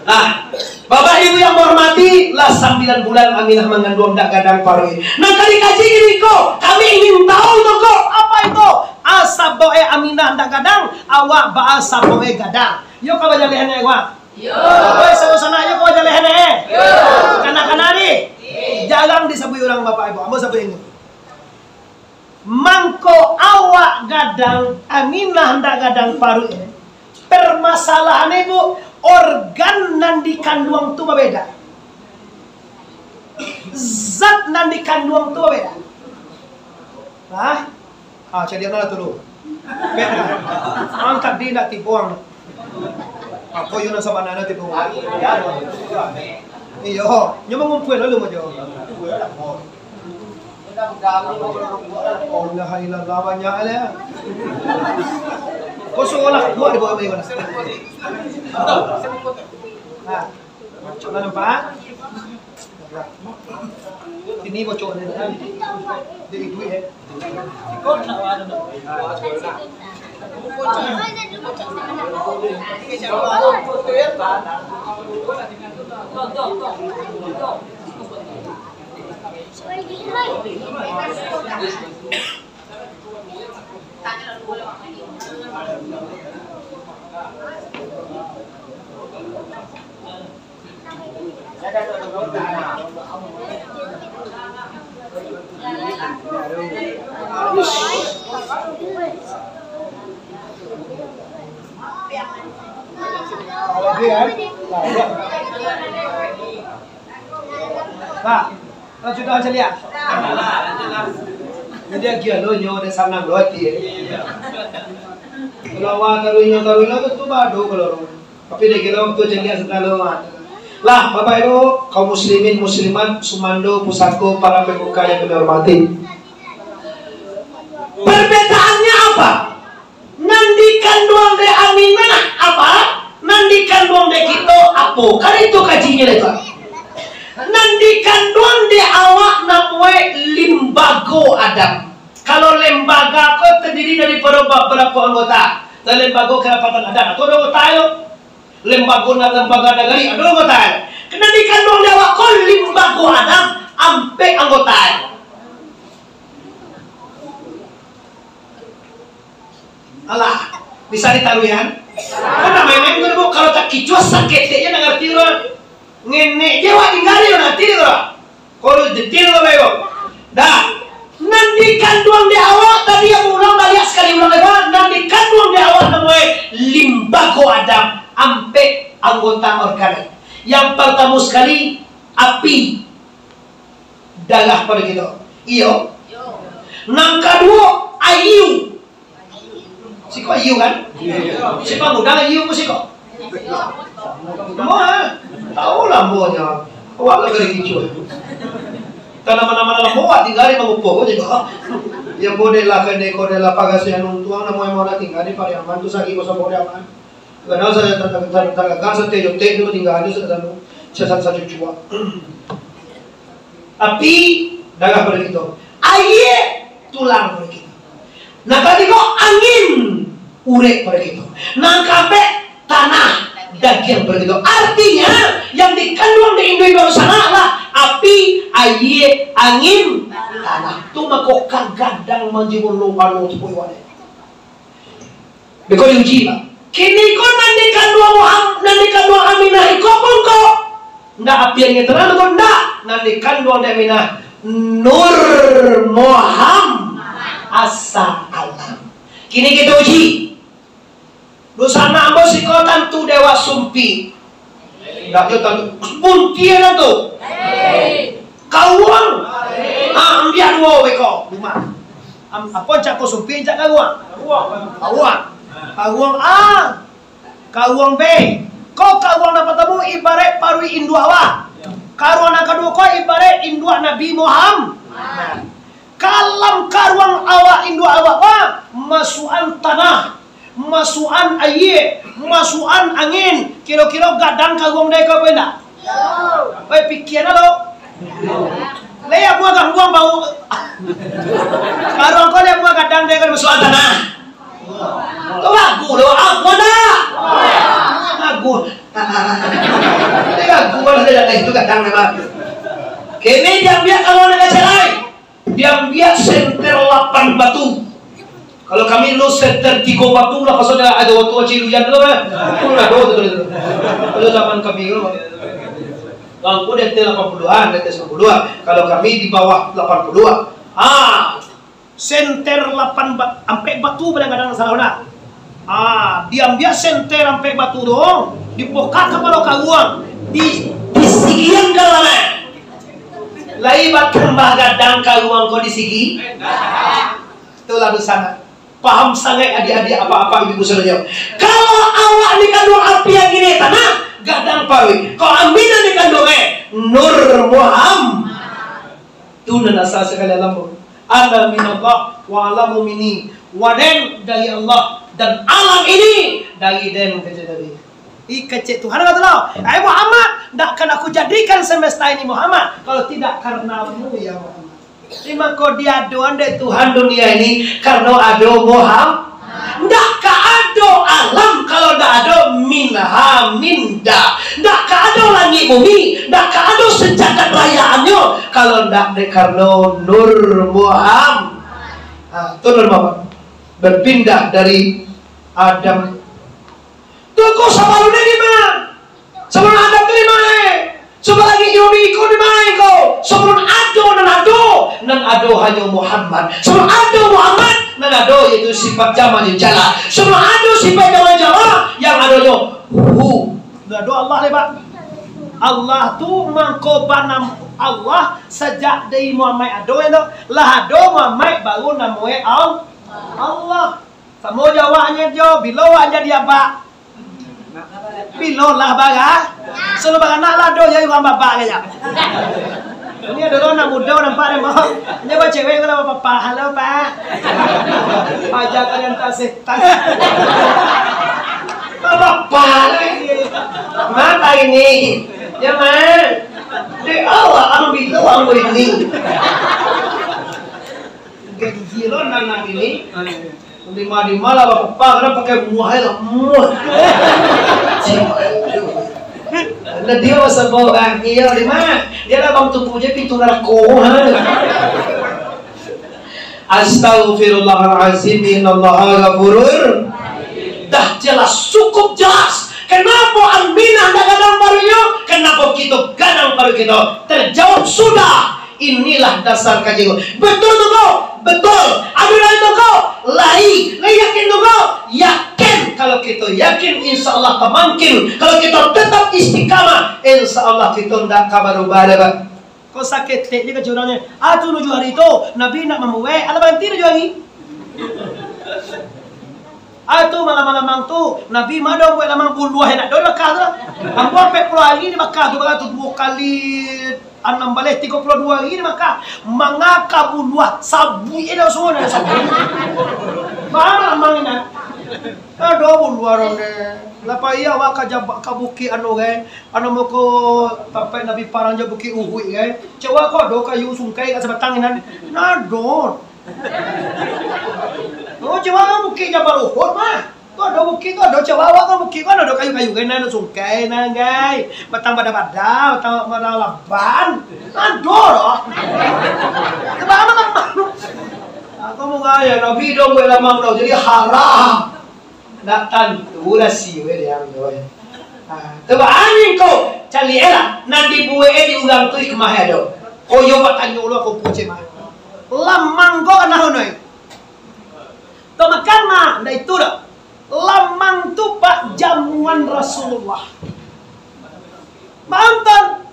Nah, Bapak Ibu yang menghormati, lah sambilan bulan Aminah mangandung dak gadang paruik. Nah, tadi kaji gini ko, kami ingin tahu tu ko, apa itu? Asa boe Aminah dak gadang, awak baa asa boe gadang. Yo ka bajaleh anak awak. Yo. Oi, sanak-sanak, yo ka bajaleh anak, eh? Yo. Kanak-kanak ni? Yo. Jarang disabuik urang Bapak Ibu, ambo sabuik ini. Mangko awak gadang, Aminah ndak gadang paruik, eh. Permasalahan ibu, organ nan dikanduang tu babeda. Zat nan dikanduang tu babeda. Hah? Ah, caliak lah tu lu. Pek lah. Angkat di nak tipuang. Apo yo nan sabananyo tipuang? Iyo, nyo mangumpul lalu majo. La ilaha illallah, banyak lah. Kau suruh lah kuat di bawah bayi mana? Nah, bocok lah nampak. Ini bocok ni kan. Jadi duit eh. Pak, kau sudah caliak? Jadi agiah lo nyo, dah sanang lo hati, eh. Kalau awak taruh nyo, taruh nyo, tu, tu bado kalau. Tapi dah kira waktu caliak sudah lo, ah. Lah, Bapak Ibu, kaum muslimin, muslimat, sumando, pusako, para pemuka yang kami hormati. Perbedaannya apa? Nan dikanduang dek Aminah apa? Nan dikanduang dek kito apo? Kan itu kajinyo dek tu. Nan dikanduang dek awak namonyo limbago Adam. Kalau lembaga ko terdiri daripada beberapa anggota. Dan lembago kerapatan adat, atau anggota lo. Lembago na-, lembaga nagari, ada anggota lo. Nan dikanduang dek awak ko limbago Adam, ampek anggota lo. Alah, bisa ditaruihan? Kan nak main-main tu, Bu. Kalau takicuah saketek je nak ngarati urang. Ngenek je awak tingga di urang ati tu, urang. Kalau detil tu, Bapak. Dah. Nan dikanduang di awak tadi, yang ulang baliak sakali, ulang lagi, Pak. Nan dikanduang di awak namonyo limbago Adam, ampek anggota organ. Yang partamo sakali, api, darah pado kito. Iyo. Nan kaduo, aia. Siko aia kan? Si pangudang aia ko siko. Ambo, ah, tahu lah ambo nyo. Awak lah kali kicuah. Tanah mana-mana lah ambo awak tingga di mangupoh ko juo. Yo, ambo dek lah, kene ko dek lah, pagasih anu untuang, namo emang lah tingga di Pariaman tu, sagi ko sampo di aman. Kadang sajo tagagang satejotek tu tingga di sasanu, sasan sacucuak. Api, darah pado kito. Aia, tulang pado kito. Nah, tadi ko angin, urek pado kito. Nan kaampek, tanah, dagiang pado kito. Artinyo, yang dikanduang di induak-induak sanak lah api, aia, angin, tanah. Tu mako ka gadang manjadi lo anu tu, pulo. Beko diuji, Pak. Kini ko nan dikanduang Muham-, nan dikanduang Aminah iko pun ko. Ndak api angin tanah ko, ndak. Nan dikanduang dek Aminah, Nur Muhammad, asa alam. Kini kito uji. Dunsanak ambo siko tantu dek awak sumpik. Ndak jo tantu. Buntian tu. Kauang. Ah, ambiak duo beko. Rumah. Am-, apo, ancak ko sumpik, ancak kauang? Kauang. Kauang A. Kauang B. Ko kauang nan partamo ibaraik paruik induak awak. Kauang nan kaduo ko ibaraik induak Nabi Muhammad. Ka dalam karuang awak, induak awak ko, masuakan tanah, masuakan aia, masuakan angin, kiro-kiro gadang karuang dek ko apo indak? Oi, pikian lo. Lai amuah gangguang bau. Karuang ko lai amuah gadang dek ko masuakan tanah. Tu lagu lo, apo ndak? Lagu. Ini lagu, kalau tidak itu gadang memang. Kini diambiak kalau nak cari. Diambiak senter lapan batu. Kalau kami dulu senter tigo batu lah, pasal ado waktu Aceh Luyan tu lah. Pun ado tu, tu, tu. Kalau zaman kami dulu, Bang. Bang, aku D T lapan puluhan, D T sembilan puluhan. Kalau kami di bawah lapan puluhan. Ah, senter lapan bat-, ampek batu paling kadang salah dah. Ah, diambiak senter ampek batu tu, dipoka kapalo karuang, di, disigian ka dalam. Lai batambah gadang karuang ko di sigi? Itulah dunsanak. Paham sangaik adiak-adiak, apak-apak, ibu-ibu sadonyo. Kalau awak dikanduang api angin tanah, gadang paruik. Kalau Aminah dikanduang, eh, Nur Muhammad. Tu nan asa sakali alam tu. Ana minallah wa alamu minni. Waden dari Allah dan alam ini dari den, kecek tadi. Ih, kecek Tuhan kata lah. Ai Muhammad, ndak akan aku jadikan semesta ini Muhammad, kalau tidak karenamu ya Muhammad. Jadi mako diadoan dek Tuhan dunia ini karena ado Muhammad. Ndak ka ado alam kalau ndak ado minha minda. Ndak ka ado langik bumi, ndak ka ado sejagat rayaannyo kalau ndak dek karena Nur Muhammad. Ah, tu Nur Muhammad. Berpindah dari Adam. Tu ko sabalun ni mah. Sabalun Adam tu di ma? Sabalun langik jo bumi ko di ma ko? Sabalun ado nan ado, nan ado hanyo Muhammad. Sabalun ado Muhammad, nan ado yaitu sifat jama jo jala. Sabalun ado sifat jama jo jala, yang adonyo hu. Lah ado Allah deh, Pak. Allah tu mangko banam Allah sajak dari Muhammad ado, yang tu. Lah ado Muhammad, baru namoe Al-, Allah. Samo jo awaknyo jo, bilo awak jadi abak? Bilo lah bara? Sudah baranak lah doh, jadi urang babak aja. Ini ado lo anak mudo nampak deh, mau. Nyo bacewek kalau bapak, "Halo, Pak." Aja kalian tak setan. Bapak lagi. Mata ini. Ya, Man. Dek awak, ang bilo ang ini. Gigi lo anak ini. Dima-dima lah bapak, karena pakai muah lah, muah. Lah dia masa bawa kaki ya, di mana? Dia lah bang tuku je pintu narako, ha. Astaghfirullahalazim, innallaha ghafurur. Dah jelas, cukup jelas. Kenapa Aminah ndak gadang paruiknyo? Kenapa kito gadang paruik kito? Terjawab sudah. Inilah dasar kaji ko. Betul tu ko? Betul. Ado lai tu ko? Lai. Lai yakin tu ko? Yakin. Kalau kito yakin, insya Allah pamangkin. Kalau kito tetap istiqamah, insya Allah kito ndak ka barubah doh, Pak. Ko saketek je kaji urangnyo. Ah, tu nujuah hari tu, Nabi nak mambuek, alah baranti nujuah hari. Ah, tu malam-malam tu, Nabi ma doh buek lamang, buluah ndak doh di Makkah tu. Ambo ampek puluah hari di Makkah tu, baratus duo kali anam baleh, tigo puluah duo hari di Makkah. Manga ka buluah, sabuik je dah suruh dah sabuik. Malam-malam ni nah. Ado buluah ronde. Lah pai awak ka jabak, ka bukik anu, kan? Anu muko tampek Nabi parang jo Bukik Uhud, kan? Cek awak ko ado kayu sungkai ka sabatang inan. Nado. Oh, cek awak bukik Jabal Uhud mah. Tu ado bukik, tu ado, cek awak ko bukik ko ado kayu-kayu, kan? Anu sungkai, nan, gai. Batang bada-bada, batang bada laban. Ado doh. Sebab aman. Aku mau gaya, Nabi dong buek lamang doh, jadi haram. Ndak tantu rasio e diam tu, eh. Ha, cubo angin ko, caliak lah, nan dibuek e di urang tu hikmah e ado. Koyo batanyo lo ko pucek mah. Lamang ko kana hono e. Tu makan mah, ndak itu doh. Lamang tu, Pak, jamuan Rasulullah. Mantan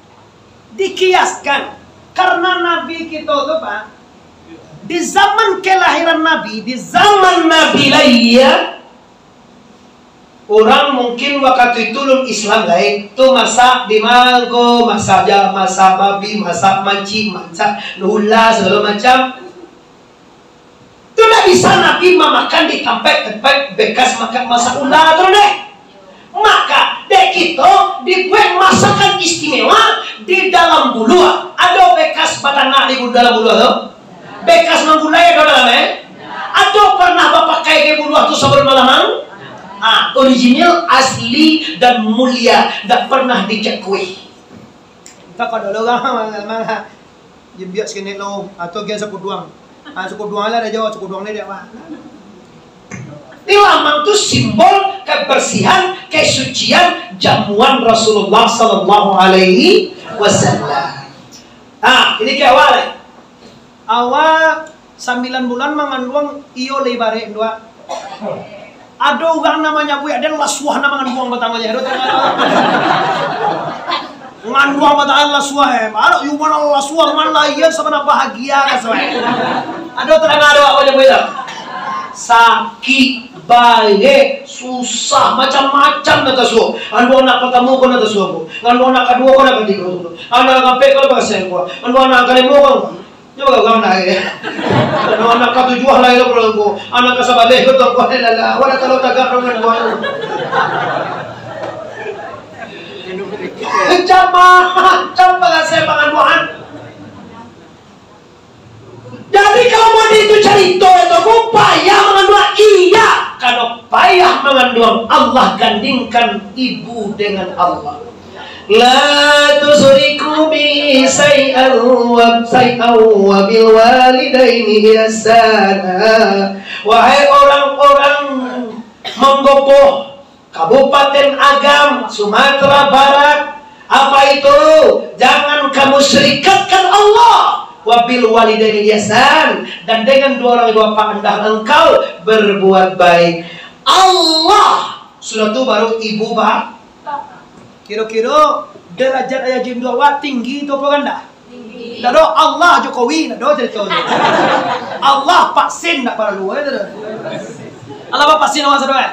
dikiaskan, karena Nabi kito tu, Pak, di zaman kelahiran Nabi, di zaman Nabi lahia, urang mungkin wakatu itu lun Islam lai, tu masak di mangko, masak ja-, masak babi, masak mancik, masak hula, sagalo macam. Tu ndak bisa Nabi mamakan di tampek-tampek bekas makan masak ula tu deh. Maka, dek kito dibuek masakan istimewa di dalam buluah. Ado bekas batanak di dalam buluah tu? Bekas manggulai ado dalam, eh? Ado pernah bapakai ka buluah tu sabalun malamang? Ah, original, asli, dan mulia. Ndak pernah dicakui. Takah dulu urang malamang. Jimbiak sakenek lo, atau gen sakuduang. Ah, sakuduang lah dah jawab, sakuduang ni dia, Pak. Di lamang tu simbol kebersihan, kesucian, jamuan Rasulullah sallallahu alaihi wasallam. Ah, ini ke awak lai. Awak sambilan bulan manganduang, iyo lai barek, dua. Ado urang nan manyabuik, aden lasuah nan manganduang batang aja. Ado tadanga? Manganduang batang aja lasuah, eh. Ado, yu, mano lasuah, mano lahian, sabana bahagia, lasuah, eh. Ado tadanga, ado apo nyabuik tu? Sakik, barek, susah, macam-macam nan tasuo. Anduang anak partamo ko nan tasuo ko. Anduang anak kaduo ko nan katigo ko. Anduang anak kampek ko nan pakasek ko. Anduang anak kalimo ko. Nyo bagang naik. Anak, anak katujuah lai lo pulang ko. Anak kasabaleh ko tuan ko, lai lala. Wadah kalau tagak dong nan buah. Macam-macam pangasai panganuahan. Jadi kalau mau itu carito itu ko payah manganuah, iya. Kalau payah manganduang, Allah gandingkan ibu dengan Allah. La tusyriku bi syai'an wa, syai'an wa bil walidaini ihsana. Wahai orang-orang Manggopoh, Kabupaten Agam, Sumatera Barat, apa itu? Jangan kamu syirikatkan Allah. Wa bil walidaini ihsan, dan dengan dua orang ibu bapa andaklah engkau berbuat baik. Allah, sudah tu baru ibu bapa. Kiro-kiro derajat ayah Jin tu awak tinggi tu apo randah? Tinggi. Ndak doh Allah Jokowi, ndak doh carito tu. Allah vaksin ndak paralu, eh, tu doh. Alah, vaksin awak sado, eh?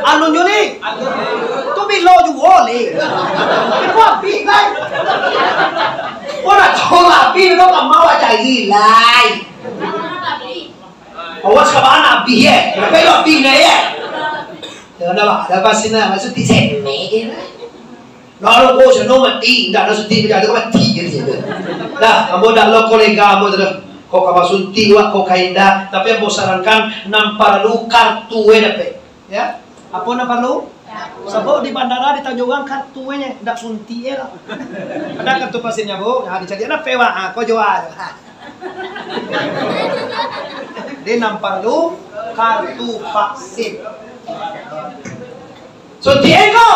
Anu nyo ni? Tu bilo juo ni? Iko abih, lai. Ko nak tahu abih, lo ka mau cari, lai. Awas ka bana abih, eh. Kenapa lo abih, eh? Jangan dah, ada vaksin lah. Maksud di sini, eh. Lalu ko sano mati, indak ado suntik, indak ado mati, gitu, gitu. Dah, ambo dak lo kolega ambo tu dah. Ko ka basuntik wak, ko ka indak. Tapi ambo sarankan, nan paralu kartu e dapek. Ya? Apo nan paralu? Sabab di bandara ditanya urang kartu e, ndak suntik e lah. Ado kartu vaksinnya, Bu? Nah, dicari dapek wak, ah, ko jual. Jadi nan paralu kartu vaksin. Suntik ko,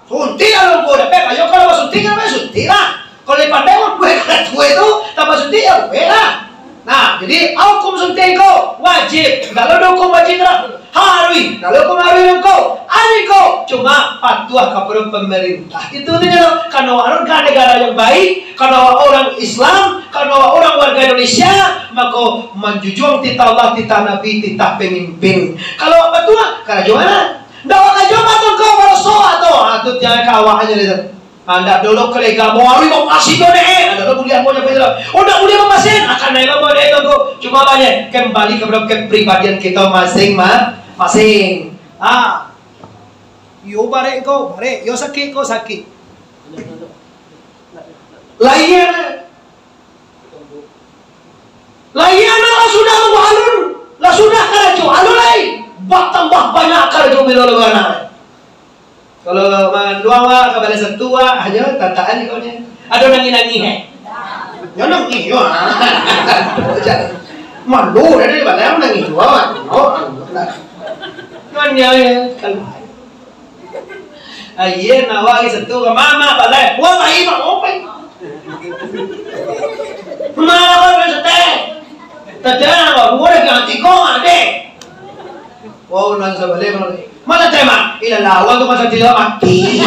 suntik lalu ko, dapek bayo kalau basuntik, kan bayo suntik lah. Kalau dipandai mah, buek kalau tuo tu, tambah suntik, yo buek lah. Nah, jadi hukum suntik ko wajib. Kalau hukum wajib lah, haruih. Kalau hukum haruih ko, ari ko, cuma patuah kapado pamarintah. Itu tu je lah. Karena warga negara yang baik, karena orang Islam, karena orang warga Indonesia, mako manjujuang titah Allah, titah Nabi, titah pamimpin. Kalau batua, karajo ma? Ndak karajo ma tu ko, baroso tu. Ah, tu tiang ka awak aja deh tu. Ah, ndak dulu kolega mau awak mau kasih tu deh. Ndak dulu buliah mau nyampai tu. Oh, ndak buliah mamasin. Akan naik lama deh tu ko. Cuma banyak kembali kepada kepribadian kita masing-masing. Ah. Yo barek ko, barek. Yo sakik ko, sakik. Lain. Lain anak lah sudah nunggu alun, lah sudah karajo, alun lai batambah banyak karajo bilo lebaran. Kalau manduang wak ka balai satu wak, hanyo tataan iko nyo. Ado nangih-nangih, eh? Nyo nangih, yo. Malu dari balai nangih juo, wak. Nyo nyo, kalau Ayen awak lagi satu ka mama balai. Wah, bayi mak opai. Mama balai sate. Tadi awak dua dah ganti kau, adek. Wah, nan sabalai malam ni. Mana tema? Ilah lawan tu masa tiga mati.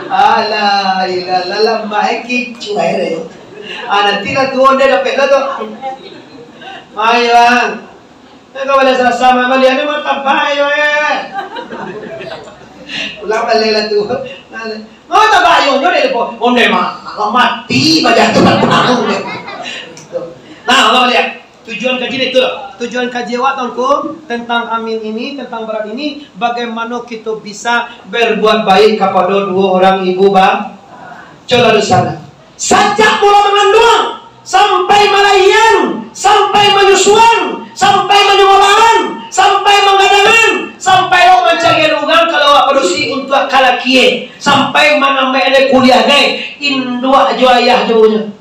Alah, ilah lalam mai kicu akhirnya. Ah, nanti lah tuan dia dapat lah tu. Ayo, Bang. Kan kau balai sasama, balian ni martabak yo, eh. Pulang balai lah tu. Nah, martabak yo, nyo deh, po. Onde mah, mati bajatuh tahu deh. Nah, Allah lihat. Tujuan kaji itu, tujuan kaji awak Tuanku tentang amin ini, tentang berat ini, bagaimana kita bisa berbuat baik kepada dua orang ibu ba-, coba di sana. Sajak mula mangandung, sampai malahian, sampai manyusuan, sampai manyukolahan, sampai manggadangan, sampai lo mancari urang kalau awak padusi untuak kalakie, sampai manambai ade kuliah gai, induak jo ayah jo nyo.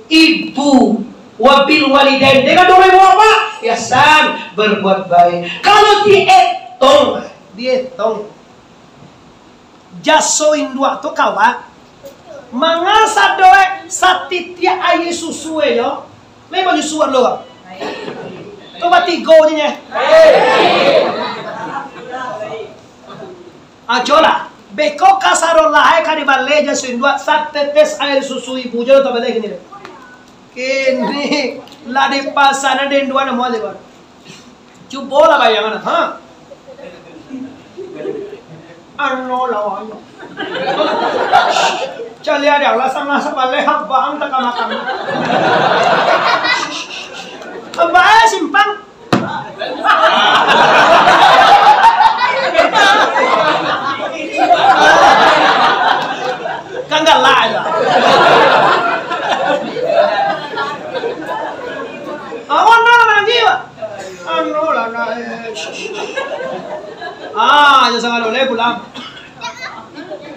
Ibu, wabil walidain, dengan dua ibu bapak, ihsan, berbuat baik. Kalau dietong, dietong. Jaso induak tu kawan, manga sadoe satitiak aia susu e yo, lai banyusuan lo. Tu batigo je nye. Ajo lah, beko kasaro lahai ka dibaleh jaso induak, satetes aia susu ibu je lo tabaleh kini. Kini lah dipasan dek induak namo aja, Bang. Cubolah bayangan, ha? Ano lawanyo. Caliak dek Allah, sangaih sabaleh abang tak makan. Abang, eh, simpang. Kan galak aja. Awak nak lagi, Pak? Anu lah, nak, eh. Ah, ya sangat boleh pulang.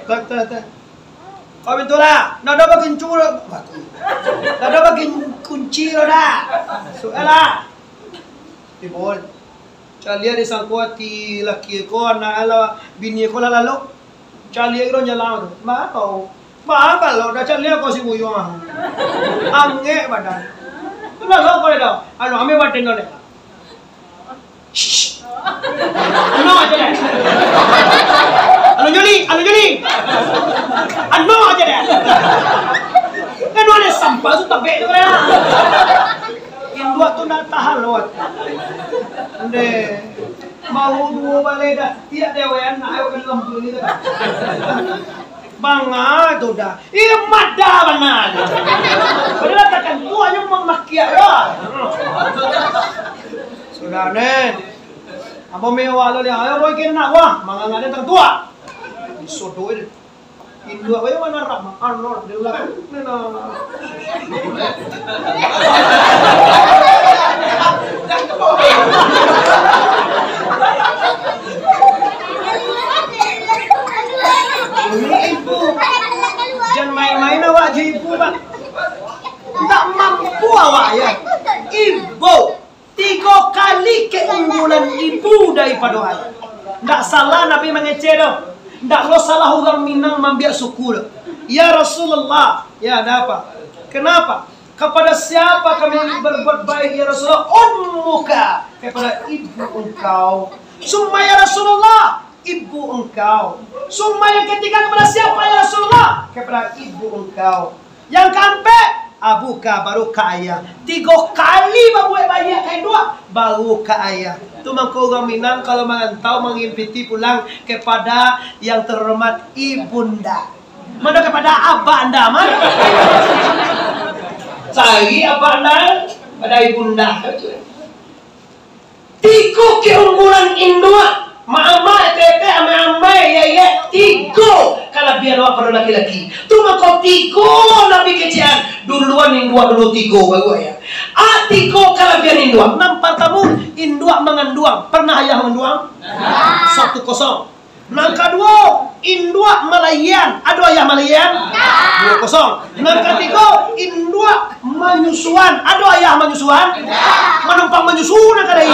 Tak, tak, tak. Kau pintu lah. Ndak ada bagian curu. Ndak ada bagian kunci lo dah. Sudah lah. Timbul. Caliak disangko ati laki ko, anak lah, bini ko lah lalu. Caliak kiro nyalang tu. Mano? Mano kalau dah caliak ko si buyuang ah. Angek badan. Tu lalu ko dah. Anu, ambil badan tu deh. Shh. Anu aja deh. Anu Juli, anu Juli. Anu aja deh. Kan ada sampah tu tabek tu kan. Induak tu ndak tahan lo. Ande. Mau duo balai dah, tiak dewean nak ayo kan lampu ni dah. Banga tu dah. Iya mada bana. Padahal takkan tu hanya mamakiak dah. Sudah ne. Apa mewah lo dia? Ayo boy kena nak wah, mangan ada tertua. Disodoh ini. Induak bayo manarap, Arnold, dia lakukan, nah. Ibu, jan main-main awak jo ibu, Pak. Ndak Unggulan ibu daripado ayah. Ndak salah Nabi mangecek doh. Ndak lo salah urang Minang mambiak suku doh. Ya Rasulullah, ya, ada apa? Kenapa? Kepada siapa kami berbuat baik, ya Rasulullah? Ummuka, kepada ibu engkau. Summa, ya Rasulullah, ibu engkau. Summa yang ketiga kepada siapa, ya Rasulullah? Kepada ibu engkau. Yang kaampek, abuka, baru ka ayah. Tigo kali babuek baiak ka induak, baru ka ayah. Tu mangko urang Minang kalau marantau mangirim pitih pulang kepada yang terhormat ibunda. Mano kepada abak anda mah? Cari abak anda pada ibunda. Tigo keunggulan induak, mamak, etek-etek, amai-amai, yayek, tigo kalabiahan awak pado laki-laki. Tu mako tigo Nabi kecekan, duluan induak dulu tigo, baru ayah. A, tigo kalabiahan induak. Nan partamo, induak manganduang. Pernah ayah manganduang? Satu kosong. Nan kaduo, induak malaian. Ado ayah malaian? Duo kosong. Nan katigo, induak manyusuan. Ado ayah manyusuan? Manumpang manyusu nan kadai.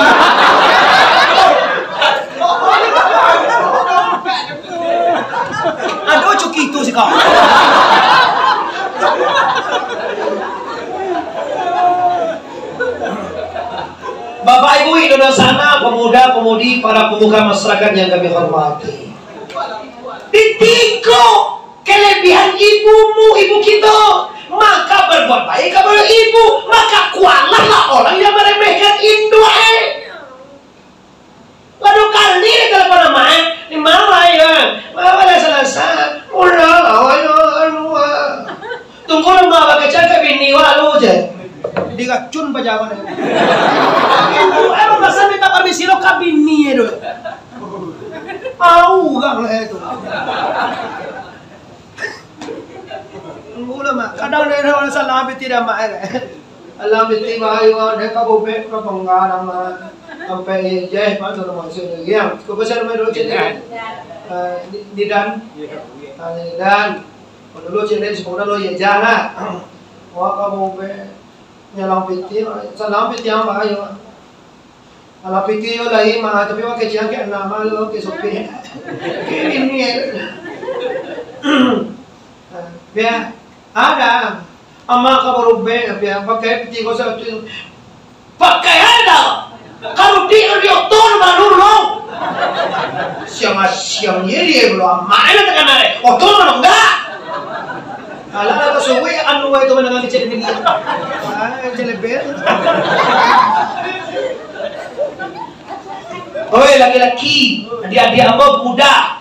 Ado cuki tu siko. Bapak Ibu, indu dan sanak, pemuda-pemudi, para pemuka masyarakat yang kami hormati. Di tigo kelebihan ibumu, ibu kito, maka berbuat baik kepada ibu, maka kualahlah orang yang meremehkan induak, eh. Lah duo kali ditelepon amak, eh. Di ma, Bang? Baa lah Salasa? Pulang awak yo, anu, ah. Tunggu lah, Mak, bakecek ka bini wak lu, je. Diracun paja awak ni. Ibu, eh, masa minta permisi lo ka bini, eh, dulu. Au, urang lah itu. Tunggu lah, Mak. Kadang dia orang salah, ambil tidak, Mak, eh. Alam iti bahayu, dek ka bubek ka panggalang, sampai ijeh, Pak, tu rumah sini. Yang, kau pasal rumah dulu, cik, eh, di, di dan. Ah, di dan. Kau dulu, cik, di sekolah dulu, ya, jangan. Wah, ka bubek. Nyalang piti, salam piti yang bahayu. Alah piti yo lai mah, tapi pakai ciang kek nama lo, kek sopi. Kek ini, eh. Biar ada. Amak ka barubek, biar pakai piti ko satu. Pakai ada. Kalau di, di oto baru lo. Siang-siang ye, ye belum amak, eh, nak kena, eh. Oto mana enggak? Alah, lah, suwe anu, wai, tu mandangar kecek bini. Ah, kecek lebel. Oi, laki-laki, adik-adik ambo muda.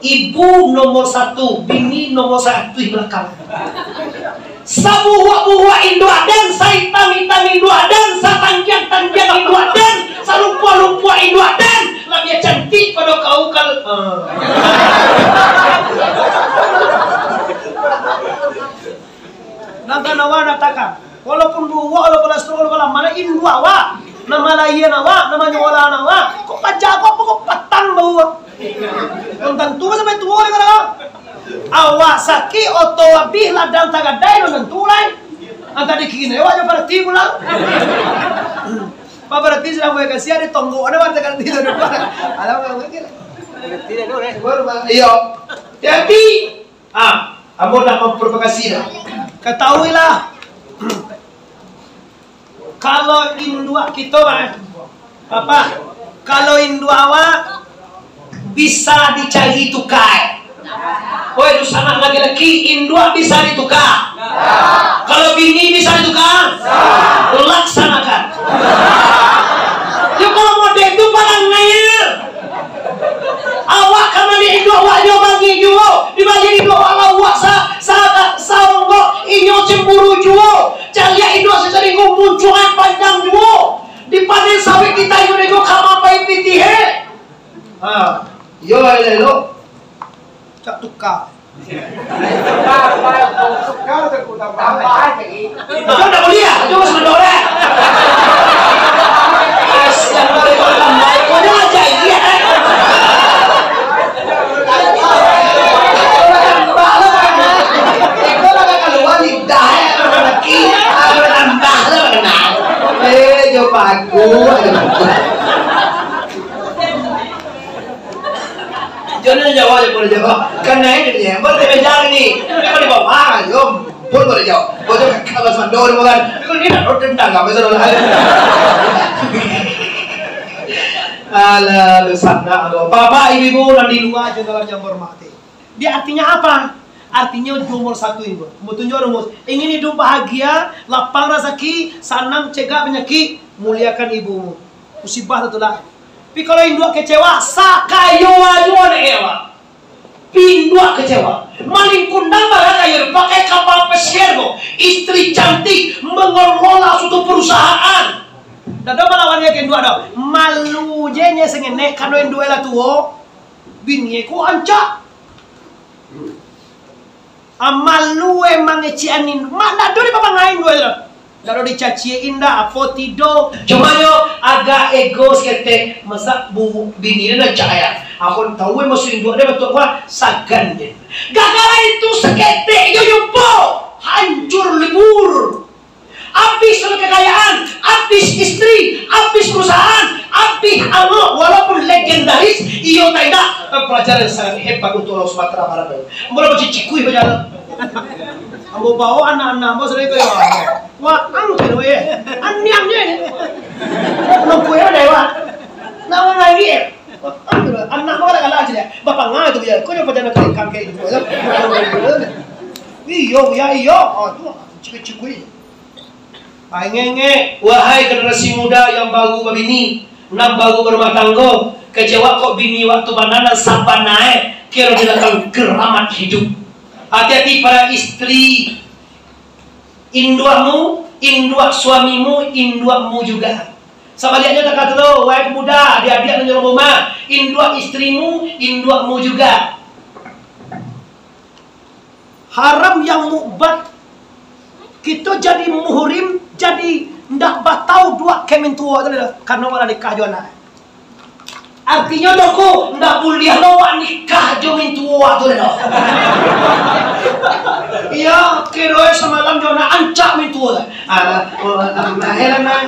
Ibu nomor satu, bini nomor satu di belakang. Sabuhua-buhua induak den, saitang-itang induak den, satangkiang-tangkiang induak den, salumpuah-lumpuah induak den, labiah cantik pado kau kal-, ah. Nan ka awak katokan, walaupun buruak, walaupun lastro, walaupun lamah, induak awak, nan malahia awak, nan manyukola awak, kok paja ko apo, kok patang bau. Nan tantu sampai tuo dek awak. Awak sakik, oto abih, ladang tagadai, nan tantu lai. Antah dikini awak jo parati pulang. Pak parati sadang buek kasiah, di tonggok ado parati tu. Alah, buek kasiah. Iyo. Jadi, ah, ambo nak memprovokasi dah. Katahuilah, kalau induak kito, Pak, Bapak, kalau induak awak bisa dicari tuka. Woi, dunsanak laki-laki, induak bisa dituka? Kalau bini bisa dituka? Laksanakan. Yo, kalau model tu parangai. Awak ka maliek induak awak, inyo bangih juo. Dibaliak induak awak, awak sa-, sa-, saonggok, inyo cemburu juo. Caliak induak sasalingkuh, muncuang panjang juo. Dipanen sawit di tayu, inyo ka mapai pitih, eh. Ha, iyo, elok. Cak tuka. Kau tak boleh ya? Kau masih mendorong. Astagfirullahaladzim. Kau dah ajar dia, eh? Kau dah tambah lah, Bang. Kau dah keluar lidah, eh? Laki, ah, dah tambah lah, Bang. Eh, jauh bagus. Jangan jawab aja, boleh jawab. Kan naik dia, boleh bejang ni. Kan di bawah, yo. Pun boleh jawab. Boleh jawab, kalau sando, bukan. Kalau ni nak tendang, apa salah? Alah, lu sana, lu. Bapak, ibu, nan di lua, jo dalam yang hormati. Dia artinya apa? Artinya nomor satu itu. Mau tunjuk rumus. Ingin hidup bahagia, lapang rasaki, sanang cegak penyakit, muliakan ibumu. Musibah tu lah. Tapi kalau induak kecewa, sakayo ajo anak awak. Induak kecewa. Malingkundang barang ayo pakai kapal pesiar ko. Istri cantik mengelola suatu perusahaan. Dado malawan dia ke induak do. Malu je nya sengenek karano induak lah tuo. Bini ko ancak. Amal lu emang ngecek anin. Mak ndak ado di papangain dua tu. Ndak ado dicaciakin dah, apo tido. Cumanyo agak ego saketek. Masa bu bini dia nak cak ya. Aku tahu emang su induak dia betul apa. Sagan dia. Gara-gara itu saketek yo jumpo. Hancur lebur. Abih kekayaan, abih istri, abih perusahaan, abih anak, walaupun legendaris, iyo tak indak, pelajaran sangat hebat untuk orang Sumatera Barat. Mula macam cikui bajalan. Ambo bawa anak-anak ambo sudah itu ya. Wah, anu tu ya. Aniang je. Nunggu ya dewa. Nama lagi ya? Anak ambo galak-galak aja deh. Bapak ngah tu ya. Kau yang pajangan kelingkang kayak gitu. Iyo, ya iyo. Oh, tu cikui-cikui. Ai ngengek, wahai generasi muda yang baru babini, nan baru barumah tanggo, kecewa kok bini waktu bana nan sabana e, kiro binatang keramat hidup. Hati-hati para istri, induakmu, induak suamimu, induakmu juga. Sabaliaknyo takah tu lo, wahai pemuda, adik-adik nan di rumah, induak istrimu, induakmu juga. Haram yang mukbat. Kito jadi muhrim, jadi ndak batau duak ka mintuo tu lah, karano wak lah nikah jo anak. Artinyo doh ko, ndak buliah lo wak nikah jo mintuo tu lah. Iyo, kiro samalam jo anak ancak mintuo tu. Ah, oh, ah, nah, heran, nah.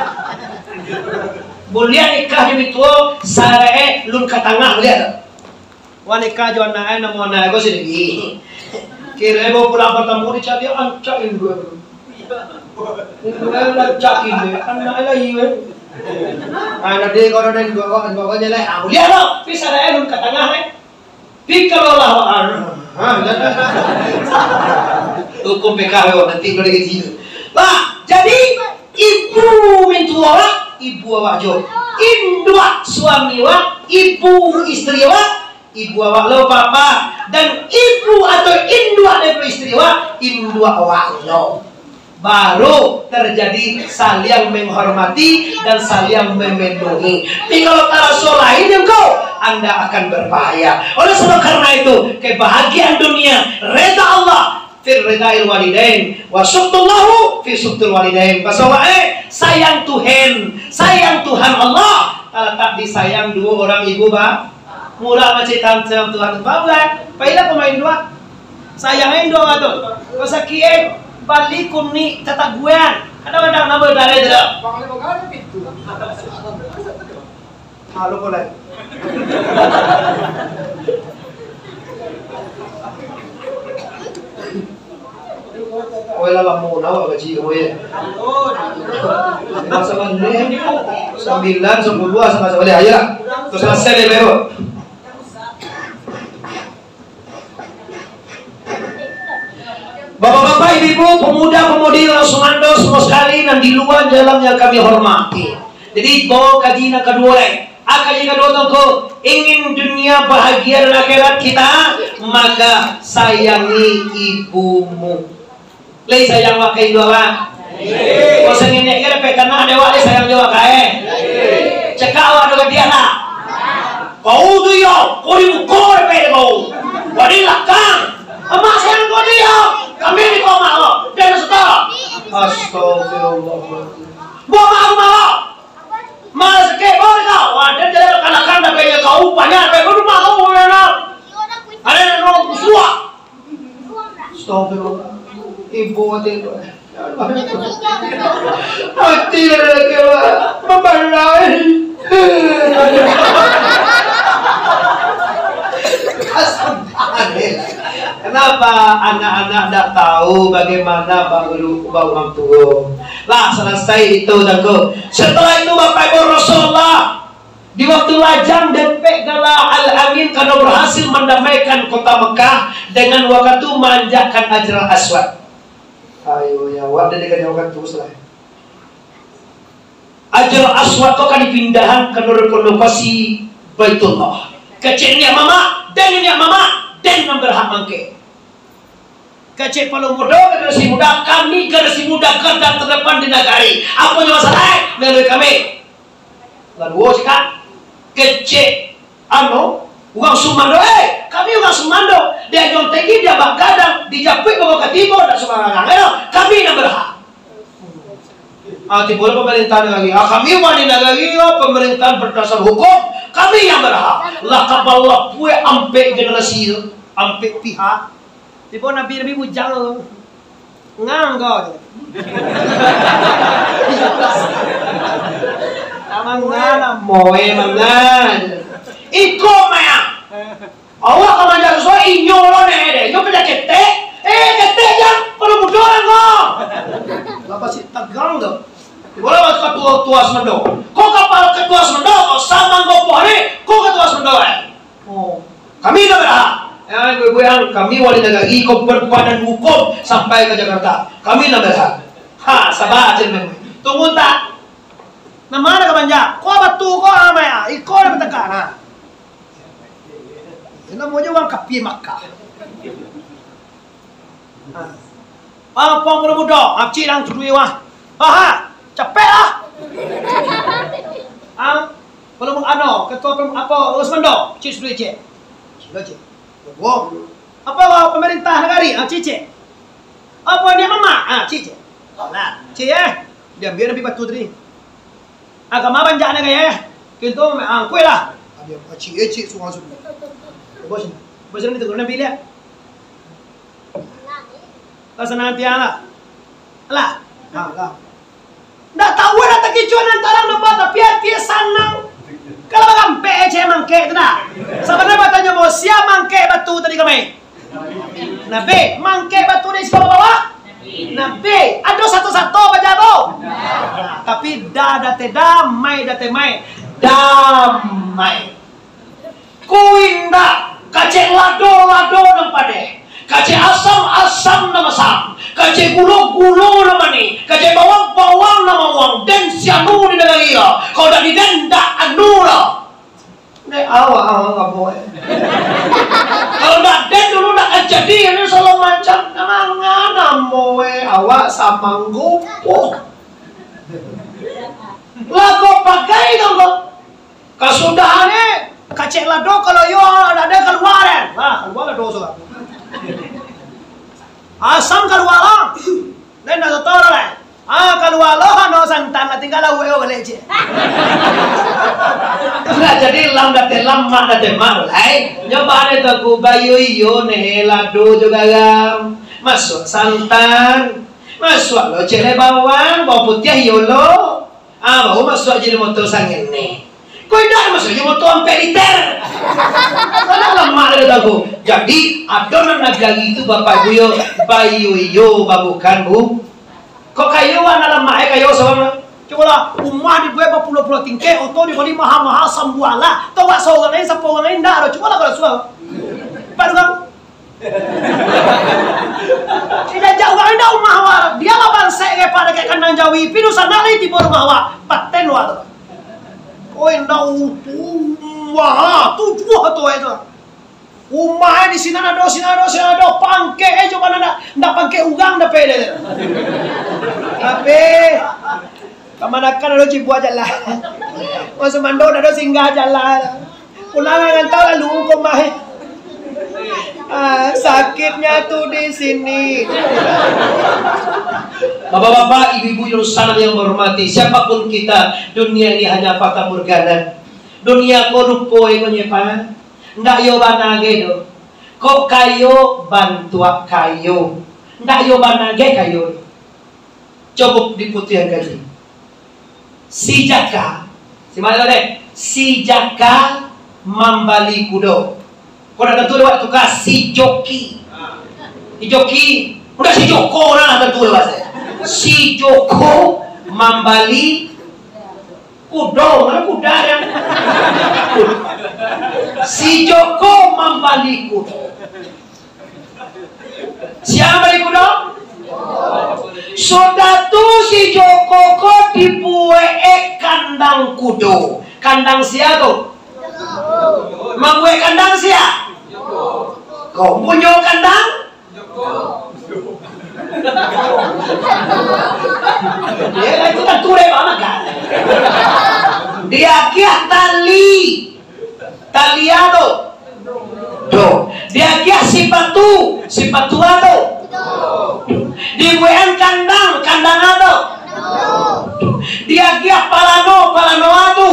Buliah nikah jo mintuo, sarae lun ka tangah, buliah tu. Wah nikah jo anak e, namo anak e ko si Dewi. Kiro e bawa pulang batamu dicari ancak induak e. Induak e ancak induak e, anak e lai e. Anak dia kalau ada induak e, induak e jalai. Ah, buliah lo. Pi sarae lun ka tangah e. Pi kalau lah, ah, ah, hukum P K W nanti kalau gaji tu. Lah, jadi ibu mintuo awak, ibu awak jo. Induak suami awak, ibu istri awak, ibu awak lo, papa, dan ibu atau induak dari istri awak, induak awak lo. Baru terjadi saling menghormati dan saling memenuhi. Tapi kalau taraso lain engkau, anda akan berbahaya. Oleh sebab karena itu, kebahagiaan dunia, reda Allah, fir ridail walidain, wa sukhtuhu fi sukhtil walidain. Baso awak, eh, sayang Tuhan, sayang Tuhan Allah, talatak di sayang duo urang ibu ba-, Murah macam tancang Tuhan tu. Babuan, pailah pamain dua. Sayang induak tu. Kau sakik, eh, bali kunik tataguan. Kadang-kadang nama dari tu dah. Halo, boleh. Woi lah, lamo awak gaji, woi. Masa mana? Sambilan, sapuluah, sama-sama. Ayolah. Terus selesai deh, Bro. Bapak-bapak, ibu-ibu, pemuda-pemudi, orang sumando, semua sekali nan di luar dalam yang kami hormati. Jadi, bawa kaji nan kaduo lai. Ah, kaji kaduo tu ko, ingin dunia bahagia dan akhirat kita, maka sayangi ibumu. Lai sayang awak ka induak awak? Kok sangenek ka dapek tanah dek awak, lai sayang jo awak ka, eh? Cakak awak tu ka dia lah. Kau tu yo, kau di muko dapek dek kau. Kau di lakang. Amak sayang kau dia. Kami di kau mak kau. Dan saudara. Astagfirullah. Buat mak rumah kau. Malas ke, bawa kau. Wah, dia jalan kanakan dapek kau. Banyak dapek kau rumah kau, rumah kau. Ada yang nongkrong suah. Astagfirullah. Ibu mati tu. Mati dah lagi, Pak. Mabalai. Kenapa anak-anak ndak tahu bagaimana baulu-, baurang tuo? Lah, salasai itu, Tuangku. Setelah itu, Bapak Ibu, Rasulullah, di waktu lajang dapek gala Al-Amin karena berhasil mendamaikan kota Mekah dengan wakatu manjakkan Hajar Aswad. Ayo, ya, awak dah dikasih wakatu selain. Hajar Aswad tu ka dipindahan ka renovasi Baitullah. Kecek niniak mamak, den niniak mamak, den nan berhak mangkek. Kecek Palo Mudo, generasi muda, kami generasi muda garda terdepan di nagari. Apo nyo masalah, eh? Melalui kami. Lah duo cakak. Kecek, anu, urang sumando, eh, kami urang sumando. Di Anjuang Tinggi, di Abak Gadang, di Japuik, Bogor Katibo, dak sumbarang, eh, kami nan berhak. Ah, tibo lah pamarintahan nagari. Ah, kami wali nagari, ah, pamarintahan bardasar hukum, kami yang berhak. Lah, kapalo puek ampek generasi tu, ampek pihak. Tibo nabi-nabi bujang tu. Ngang kau tu. Sama ngang, moe mangan. Iko mah. Awak ka manjak susuak, inyo lo neh deh. Inyo pajak ketek. Eh, ketek jan, Palo Mudo lah ko. Lah pasti tagang tu. Bola waktu ketua, ketua sumando. Ko kapalo ketua sumando, ko samang ko poh ni, ko ketua sumando, eh. Oh. Kami lah berhak. Ya, ibu-ibu yang kami wali nagari, ko berbadan hukum sampai ke Jakarta. Kami lah berhak. Ha, sabar aja memang. Tunggu tak? Nama nak ka manjak? Ko batu ko amai ah. Iko dah bertekak nah. Namonyo urang kapia Makkah. Ah. Ah, Palo Mudo, ah, cik nang tuduih wah. Aha, capek lah. Ah, Palo Mu-, ano, ketua pem-, apo, urus mando, cik tuduih cik. Sudah cik. Wo. Apo, wo, pemerintah nagari, ah, cik cik. Apo dia mamak, ah, cik cik. Lah, cik eh. Diambil nabi batu tadi. Agama banyak ni gaya eh. Kintu, ah, kuih lah. Ada cik eh, cik surang sudah. Bos ni. Bos ni tu, nabi lihat. Lah sanang hati lah. Alah. Ha, lah. Ndak tahu lah takicuah nan tarang nampak, tapi hati sanang. Kalau barampek cek mangkek tu dah. Sabananyo batanyo, "Bo, sia mangkek batu tadi kamai?" Nabi. Mangkek batu di siko bawah? Nabi. Ado sato-sato baja tu? Nah, tapi da date da, mai date mai. Damai. Ko indak, kacek lado, lado nan padeh, kacek asam, asam nan masam, kacek gulo, gulo nan manih, kacek bawang, bawang nan mawang, den si anu di nagari lo. Kalau dak di den, dak anu lo. Dek awak, awak ngabok, eh. Kalau dak den dulu, dak ka jadi, ini segalo macam. Mangan ambo, eh, awak samanggupuh. Lah ko pakai dong ko. Kasudahan ni, kacek lado kalau iyo, dak ado kalua den. Nah, kalua lado surang. Asam kalua lah. Den dak tahu lah. Ah, kalua lo, ano santan lah, tinggal lauak yo baleh cek. Nah, jadi lam date lam, mak date mak, lai. Nyo bana tu aku bayo iyo neh, lado jo garam. Masuak santan. Masuak lo cek lai bawang, bawang putiah iyo lo. Ah, baru masuak jadi moto sangin ni. Ko indak masuak jadi moto ampek liter. Mana lamak dah tahu. Jadi, ado nan nagari tu, Bapak Ibu yo, bayo iyo babukan, Bu. Kok kayo anak lamak, eh, kayo surang. Cubolah, rumah dibuek bapuluah-puluah tingkek, oto dibali maha-maha, sambualah. Tawak surang lain, sapo urang lain, indak ado. Cubolah kalau surang. Pak Dugam. Dijajak urang indak rumah awak. Dialah bansek repak dakek kandang jawi. Pi dusanak lai tibo rumah awak. Paten awak tu. Oi, indak utuh. Wah, tujuah tu ai tu. Rumah ai di sinan ado, sinan ado, sinan ado. Pangkek ai cuman indak, indak pangkek urang dapek deh. Tapi kamanakan ado cibuak jalan. Masuk mandor ado singgah jalan. Pulang rantau lalu ko mah. Ah, sakitnya tu di sini. Bapak-bapak, ibu-ibu yang sanang yang menghormati, siapapun kita, dunia ini hanya fata morgana. Dunia ko rupo iko nyepa. Ndak yo bana ge do. Kok kayo bantuak kayo. Ndak yo bana ge kayo do. Cubo diputiahkan ni. Si Jaka, si ma deh? Si Jaka mambali kudo. Kok dak tantu dek awak tuka, si joki. Si Joki, udah si Joko lah, tentu lah bahasa. Si Joko mambali kudo, mana kuda dia? Si Joko mambali kudo. Sia mambali kudo? Sudah tu si Joko ko dibuek kandang kudo. Kandang sia tu? Mambuek kandang sia? Ko punyo kandang? Ya, itu kan turek banget kan? Diagiah tali. Tali ado. Doh. Diagiah sipatu. Sipatu ado. Dibuekan kandang. Kandang ado. Diagiah palano. Palano ado.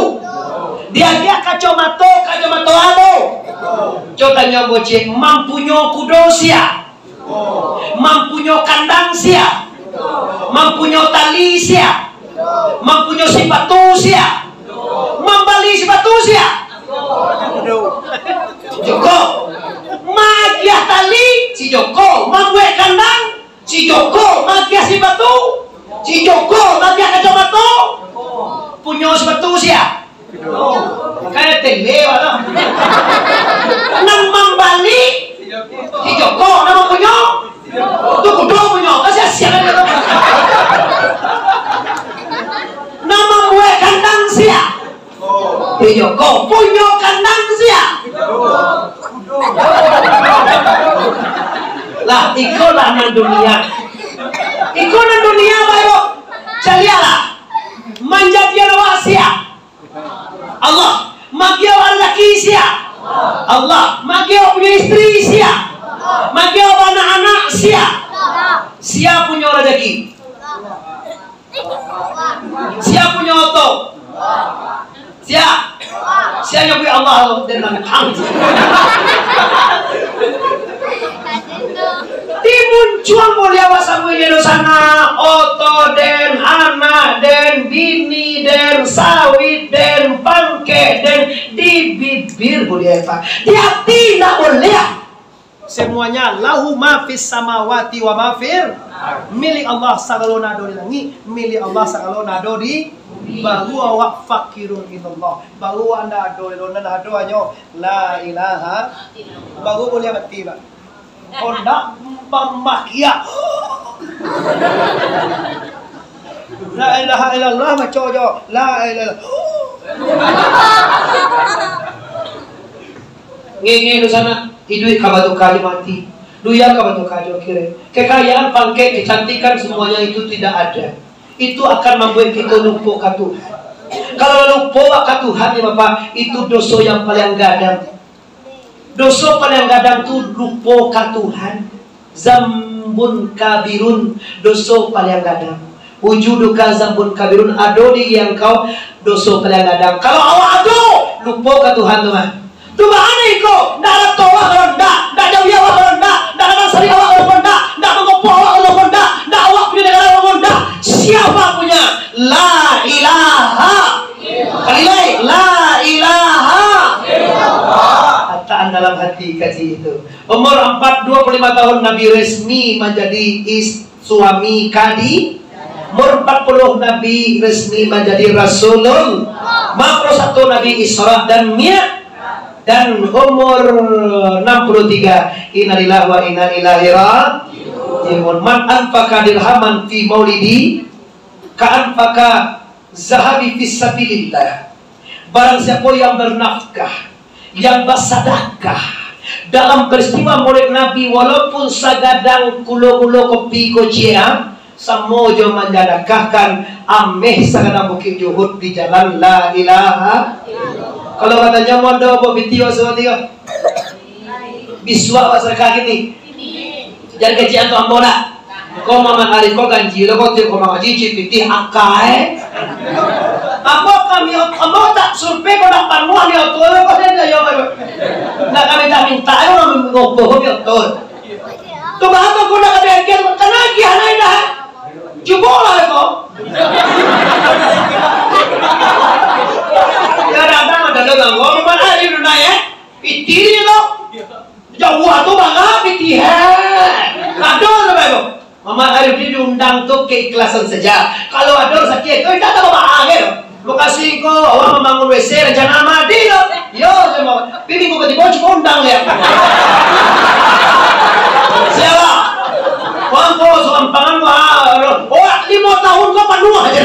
Diagiah kacomato. Kacomato ado. Cubo tanyo bocek, mampunyo kudo sia? Mampunyo kandang sia? Mampunyo tali sia? Mampunyo sipatu sia? Mambali sipatu sia? Joko. Maagiah tali, si Joko. Mambuek kandang, si Joko. Maagiah sipatu, si Joko. Maagiah kacomato, punyo sipatu sia? Makanya tele, wak, tu. Nan mambali, si Joko, nan mampunyo, tu kudo punyo, kan sia-sia kan dia tu. Nan mambuek kandang sia? Si Joko, punyo kandang sia? Lah, iko lah nan dunia. Iko nan dunia, baru. Caliaklah. Manjadian awak sia? Allah. Maagiah awak razaki sia? Allah. Maagiah awak punyo istri sia? Maagiah awak anak-anak sia? Sia punyo razaki? Sia punyo oto? Sia? Sia nyo beri Allah tu, den nantang. Dimuncuang oleh awak samuanya doh sanak, oto den, anak den, bini den, sawit den, pangkek den, di bibir buliah, Pak. Di ati ndak buliah. Semuanya, lahu ma fis samawati wa ma fil, milik Allah sagalo nan ado di langik, milik Allah sagalo nan ado di, baru awak fakirun ilallah, baru awak ndak ado, nan ado hanyo La ilaha, baru buliah mati, Pak. Kok ndak mamakiak. La ilaha illallah, maco jo. La ilaha. Ngenge doh sanak, iduik ka batuka jo mati. Dunia ka batuka jo akhirat. Kekayaan, pangkek, kecantikan, semuanya itu tidak ada. Itu akan mambuek kito lupo ka Tuhan. Kalau lupo ka Tuhan, ya Bapak, itu doso yang paling gadang. Doso paliang gadang tu lupo ka Tuhan. Zambun kabirun, doso paliang gadang. Wujuduka zambun kabirun, ado diri angkau, doso paliang gadang. Kalau awak ado, lupo ka Tuhan tu mah. Tu baa iko, ndak ado awak kalau ndak, ndak jauah awak kalau ndak, ndak ado sari awak kalau ndak, ndak mangopo awak kalau ndak, ndak awak punyo nagara kalau ndak. Siapa punya? La ilaha. Kali lai, la ilaha illallah. Tataan dalam hati kaji itu. Umur empat, dua puluh lima tahun Nabi resmi manjadi is-, suami kadi. Umur empat puluh Nabi resmi manjadi Rasulullah. Lima puluh satu Nabi Isra dan Mi'raj. Dan umur enam puluh tiga, innalillahi wa inna ilaihi raji'un. Man anfaqa dirhaman fi maulidi, ka anfaqa zahabi fi sabilillah. Barang siapa yang bernafkah, yang bersedekah dalam peristiwa Maulid Nabi, walaupun sagadang kulo-kulo kopi kocek, samo jo mansadakahkan ameh sagadang bukik Juhud di jalan la ilaha. Kalau katanyo, "Modo, Bok, piti awak suruah tigo." Bisuak awak sadakah kini. Jan kecek tu ambo lah. Ko Muhammad Arif ko ganjil, ko tiok ko mangaji, cipitih akai. Ambo kami, ambo tak survei, ko dak panuah di oto, ko dia yo, ko. Nak kami tak minta, ko ngopo di oto. Tu bahaso ko nak kami agiah, kana agiah lai dah. Cubolah ko. Ya datang ada dalam ko, Muhammad Arif tu naik, eh. Pitih dia tu. Jauah tu bangah pitih, eh. Ado sampai ko. Muhammad Arif di diundang tu keikhlasan saja. Kalau ado sakik tu, indak tabao baa ge tu. Lokasi ko, awak mambangun W C, rencana mati tu. Yo, sama. Tapi minggu katigo cubo undang liak. Siapa? Wangko, Suampangan, wah, wah, limo tahun ko panuah aja.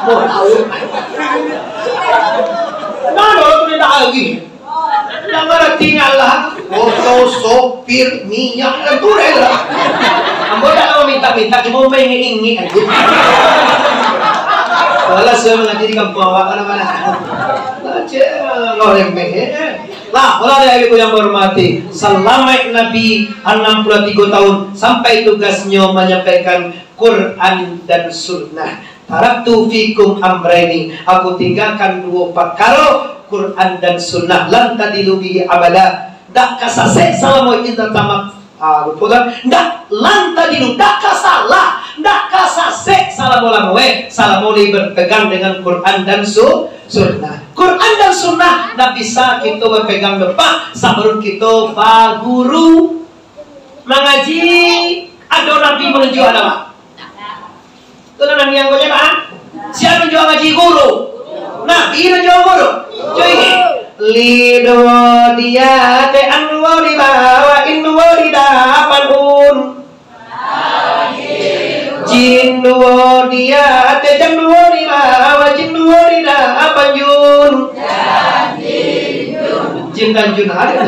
Limo tahun. Nah, dulu tu minta lagi. Nan artinyo alah, moto, sopir, minyak, dan tu dah lah. Ambo dak mau minta-minta, cuma main ingin aja. Alah, saya mengaji di kampung awak, mana-mana. Aja, Allah remeh, ya. Lah, kalau ada ibu yang menghormati, selama Nabi enam puluh tiga tahun, sampai tugasnya menyampaikan Quran dan Sunnah. Taraktu fikum amraini, aku tinggalkan duo parkaro, Quran dan Sunnah, lan tadilu bihi abada, dak ka sasek salamo inta tamak, ah, lupo kan? Dak, lan tadilu, dak ka salah, dak ka sasek salamo-lamo, eh, salamo lai berpegang dengan Quran dan su-, Sunnah. Quran dan Sunnah, dak bisa kito berpegang depak, sabalun kito baguru. Mangaji, ado Nabi manunjuak ado, Pak? Tu nan Nabi angko je, Pak? Sia nunjuak ngaji? Guru. Nabi nunjuak guru. Cuy, lido dia te anu di bawah, indu di dapan un. Jin duo di ateh, jan duo di bawah, jin duo di dapan jun. Jin dan jun ada.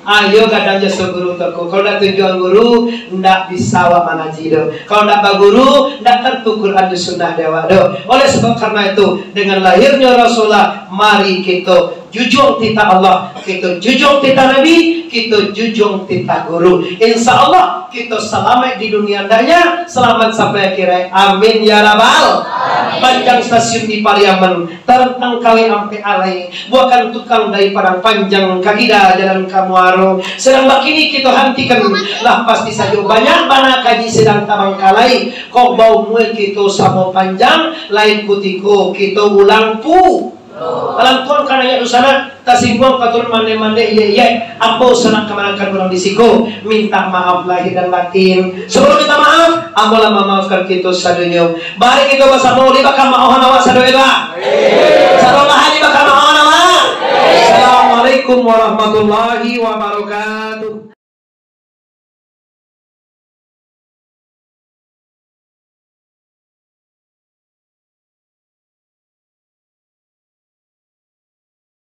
Ayo, kadang jaso guru toko. Kalau ndak tunjuan guru, ndak bisa awak mangaji doh. Kalau ndak baguru, ndak tantu Quran dan Sunnah di awak doh. Oleh sebab karena itu, dengan lahirnya Rasulullah, mari kita junjuang titah Allah, kita junjuang titah Nabi, kita junjuang titah guru. Insya Allah, kita selamat di dunia andaknya, selamat sampai akhirat. Amin ya rabbal. Amin. Panjang stasiun di Pariaman, tarantang kawin ampek alai, buahkan tukang dari Padang Panjang, ka Kida jalan ka Muaro. Sedang bakini kita hentikan, lah pasti saja banyak bana kaji sedang tabangkalai. Kok baumua kita samo panjang, lain kutiko kita ulang pu. Dalam tuan ka naiak dunsanak, tasingguang ka turun mandeh-mandeh, iyek-iyek, ambo sanak kamanakan urang di siko, minta maaf lahir dan batin. Sebelum minta maaf, ambo lah mamaafkan kito sadonyo. Mari kito basamo, di bakamaohan awak sadonyo tu, ah. Sadonyo di bakamaohan awak. Assalamualaikum warahmatullahi wabarakatuh.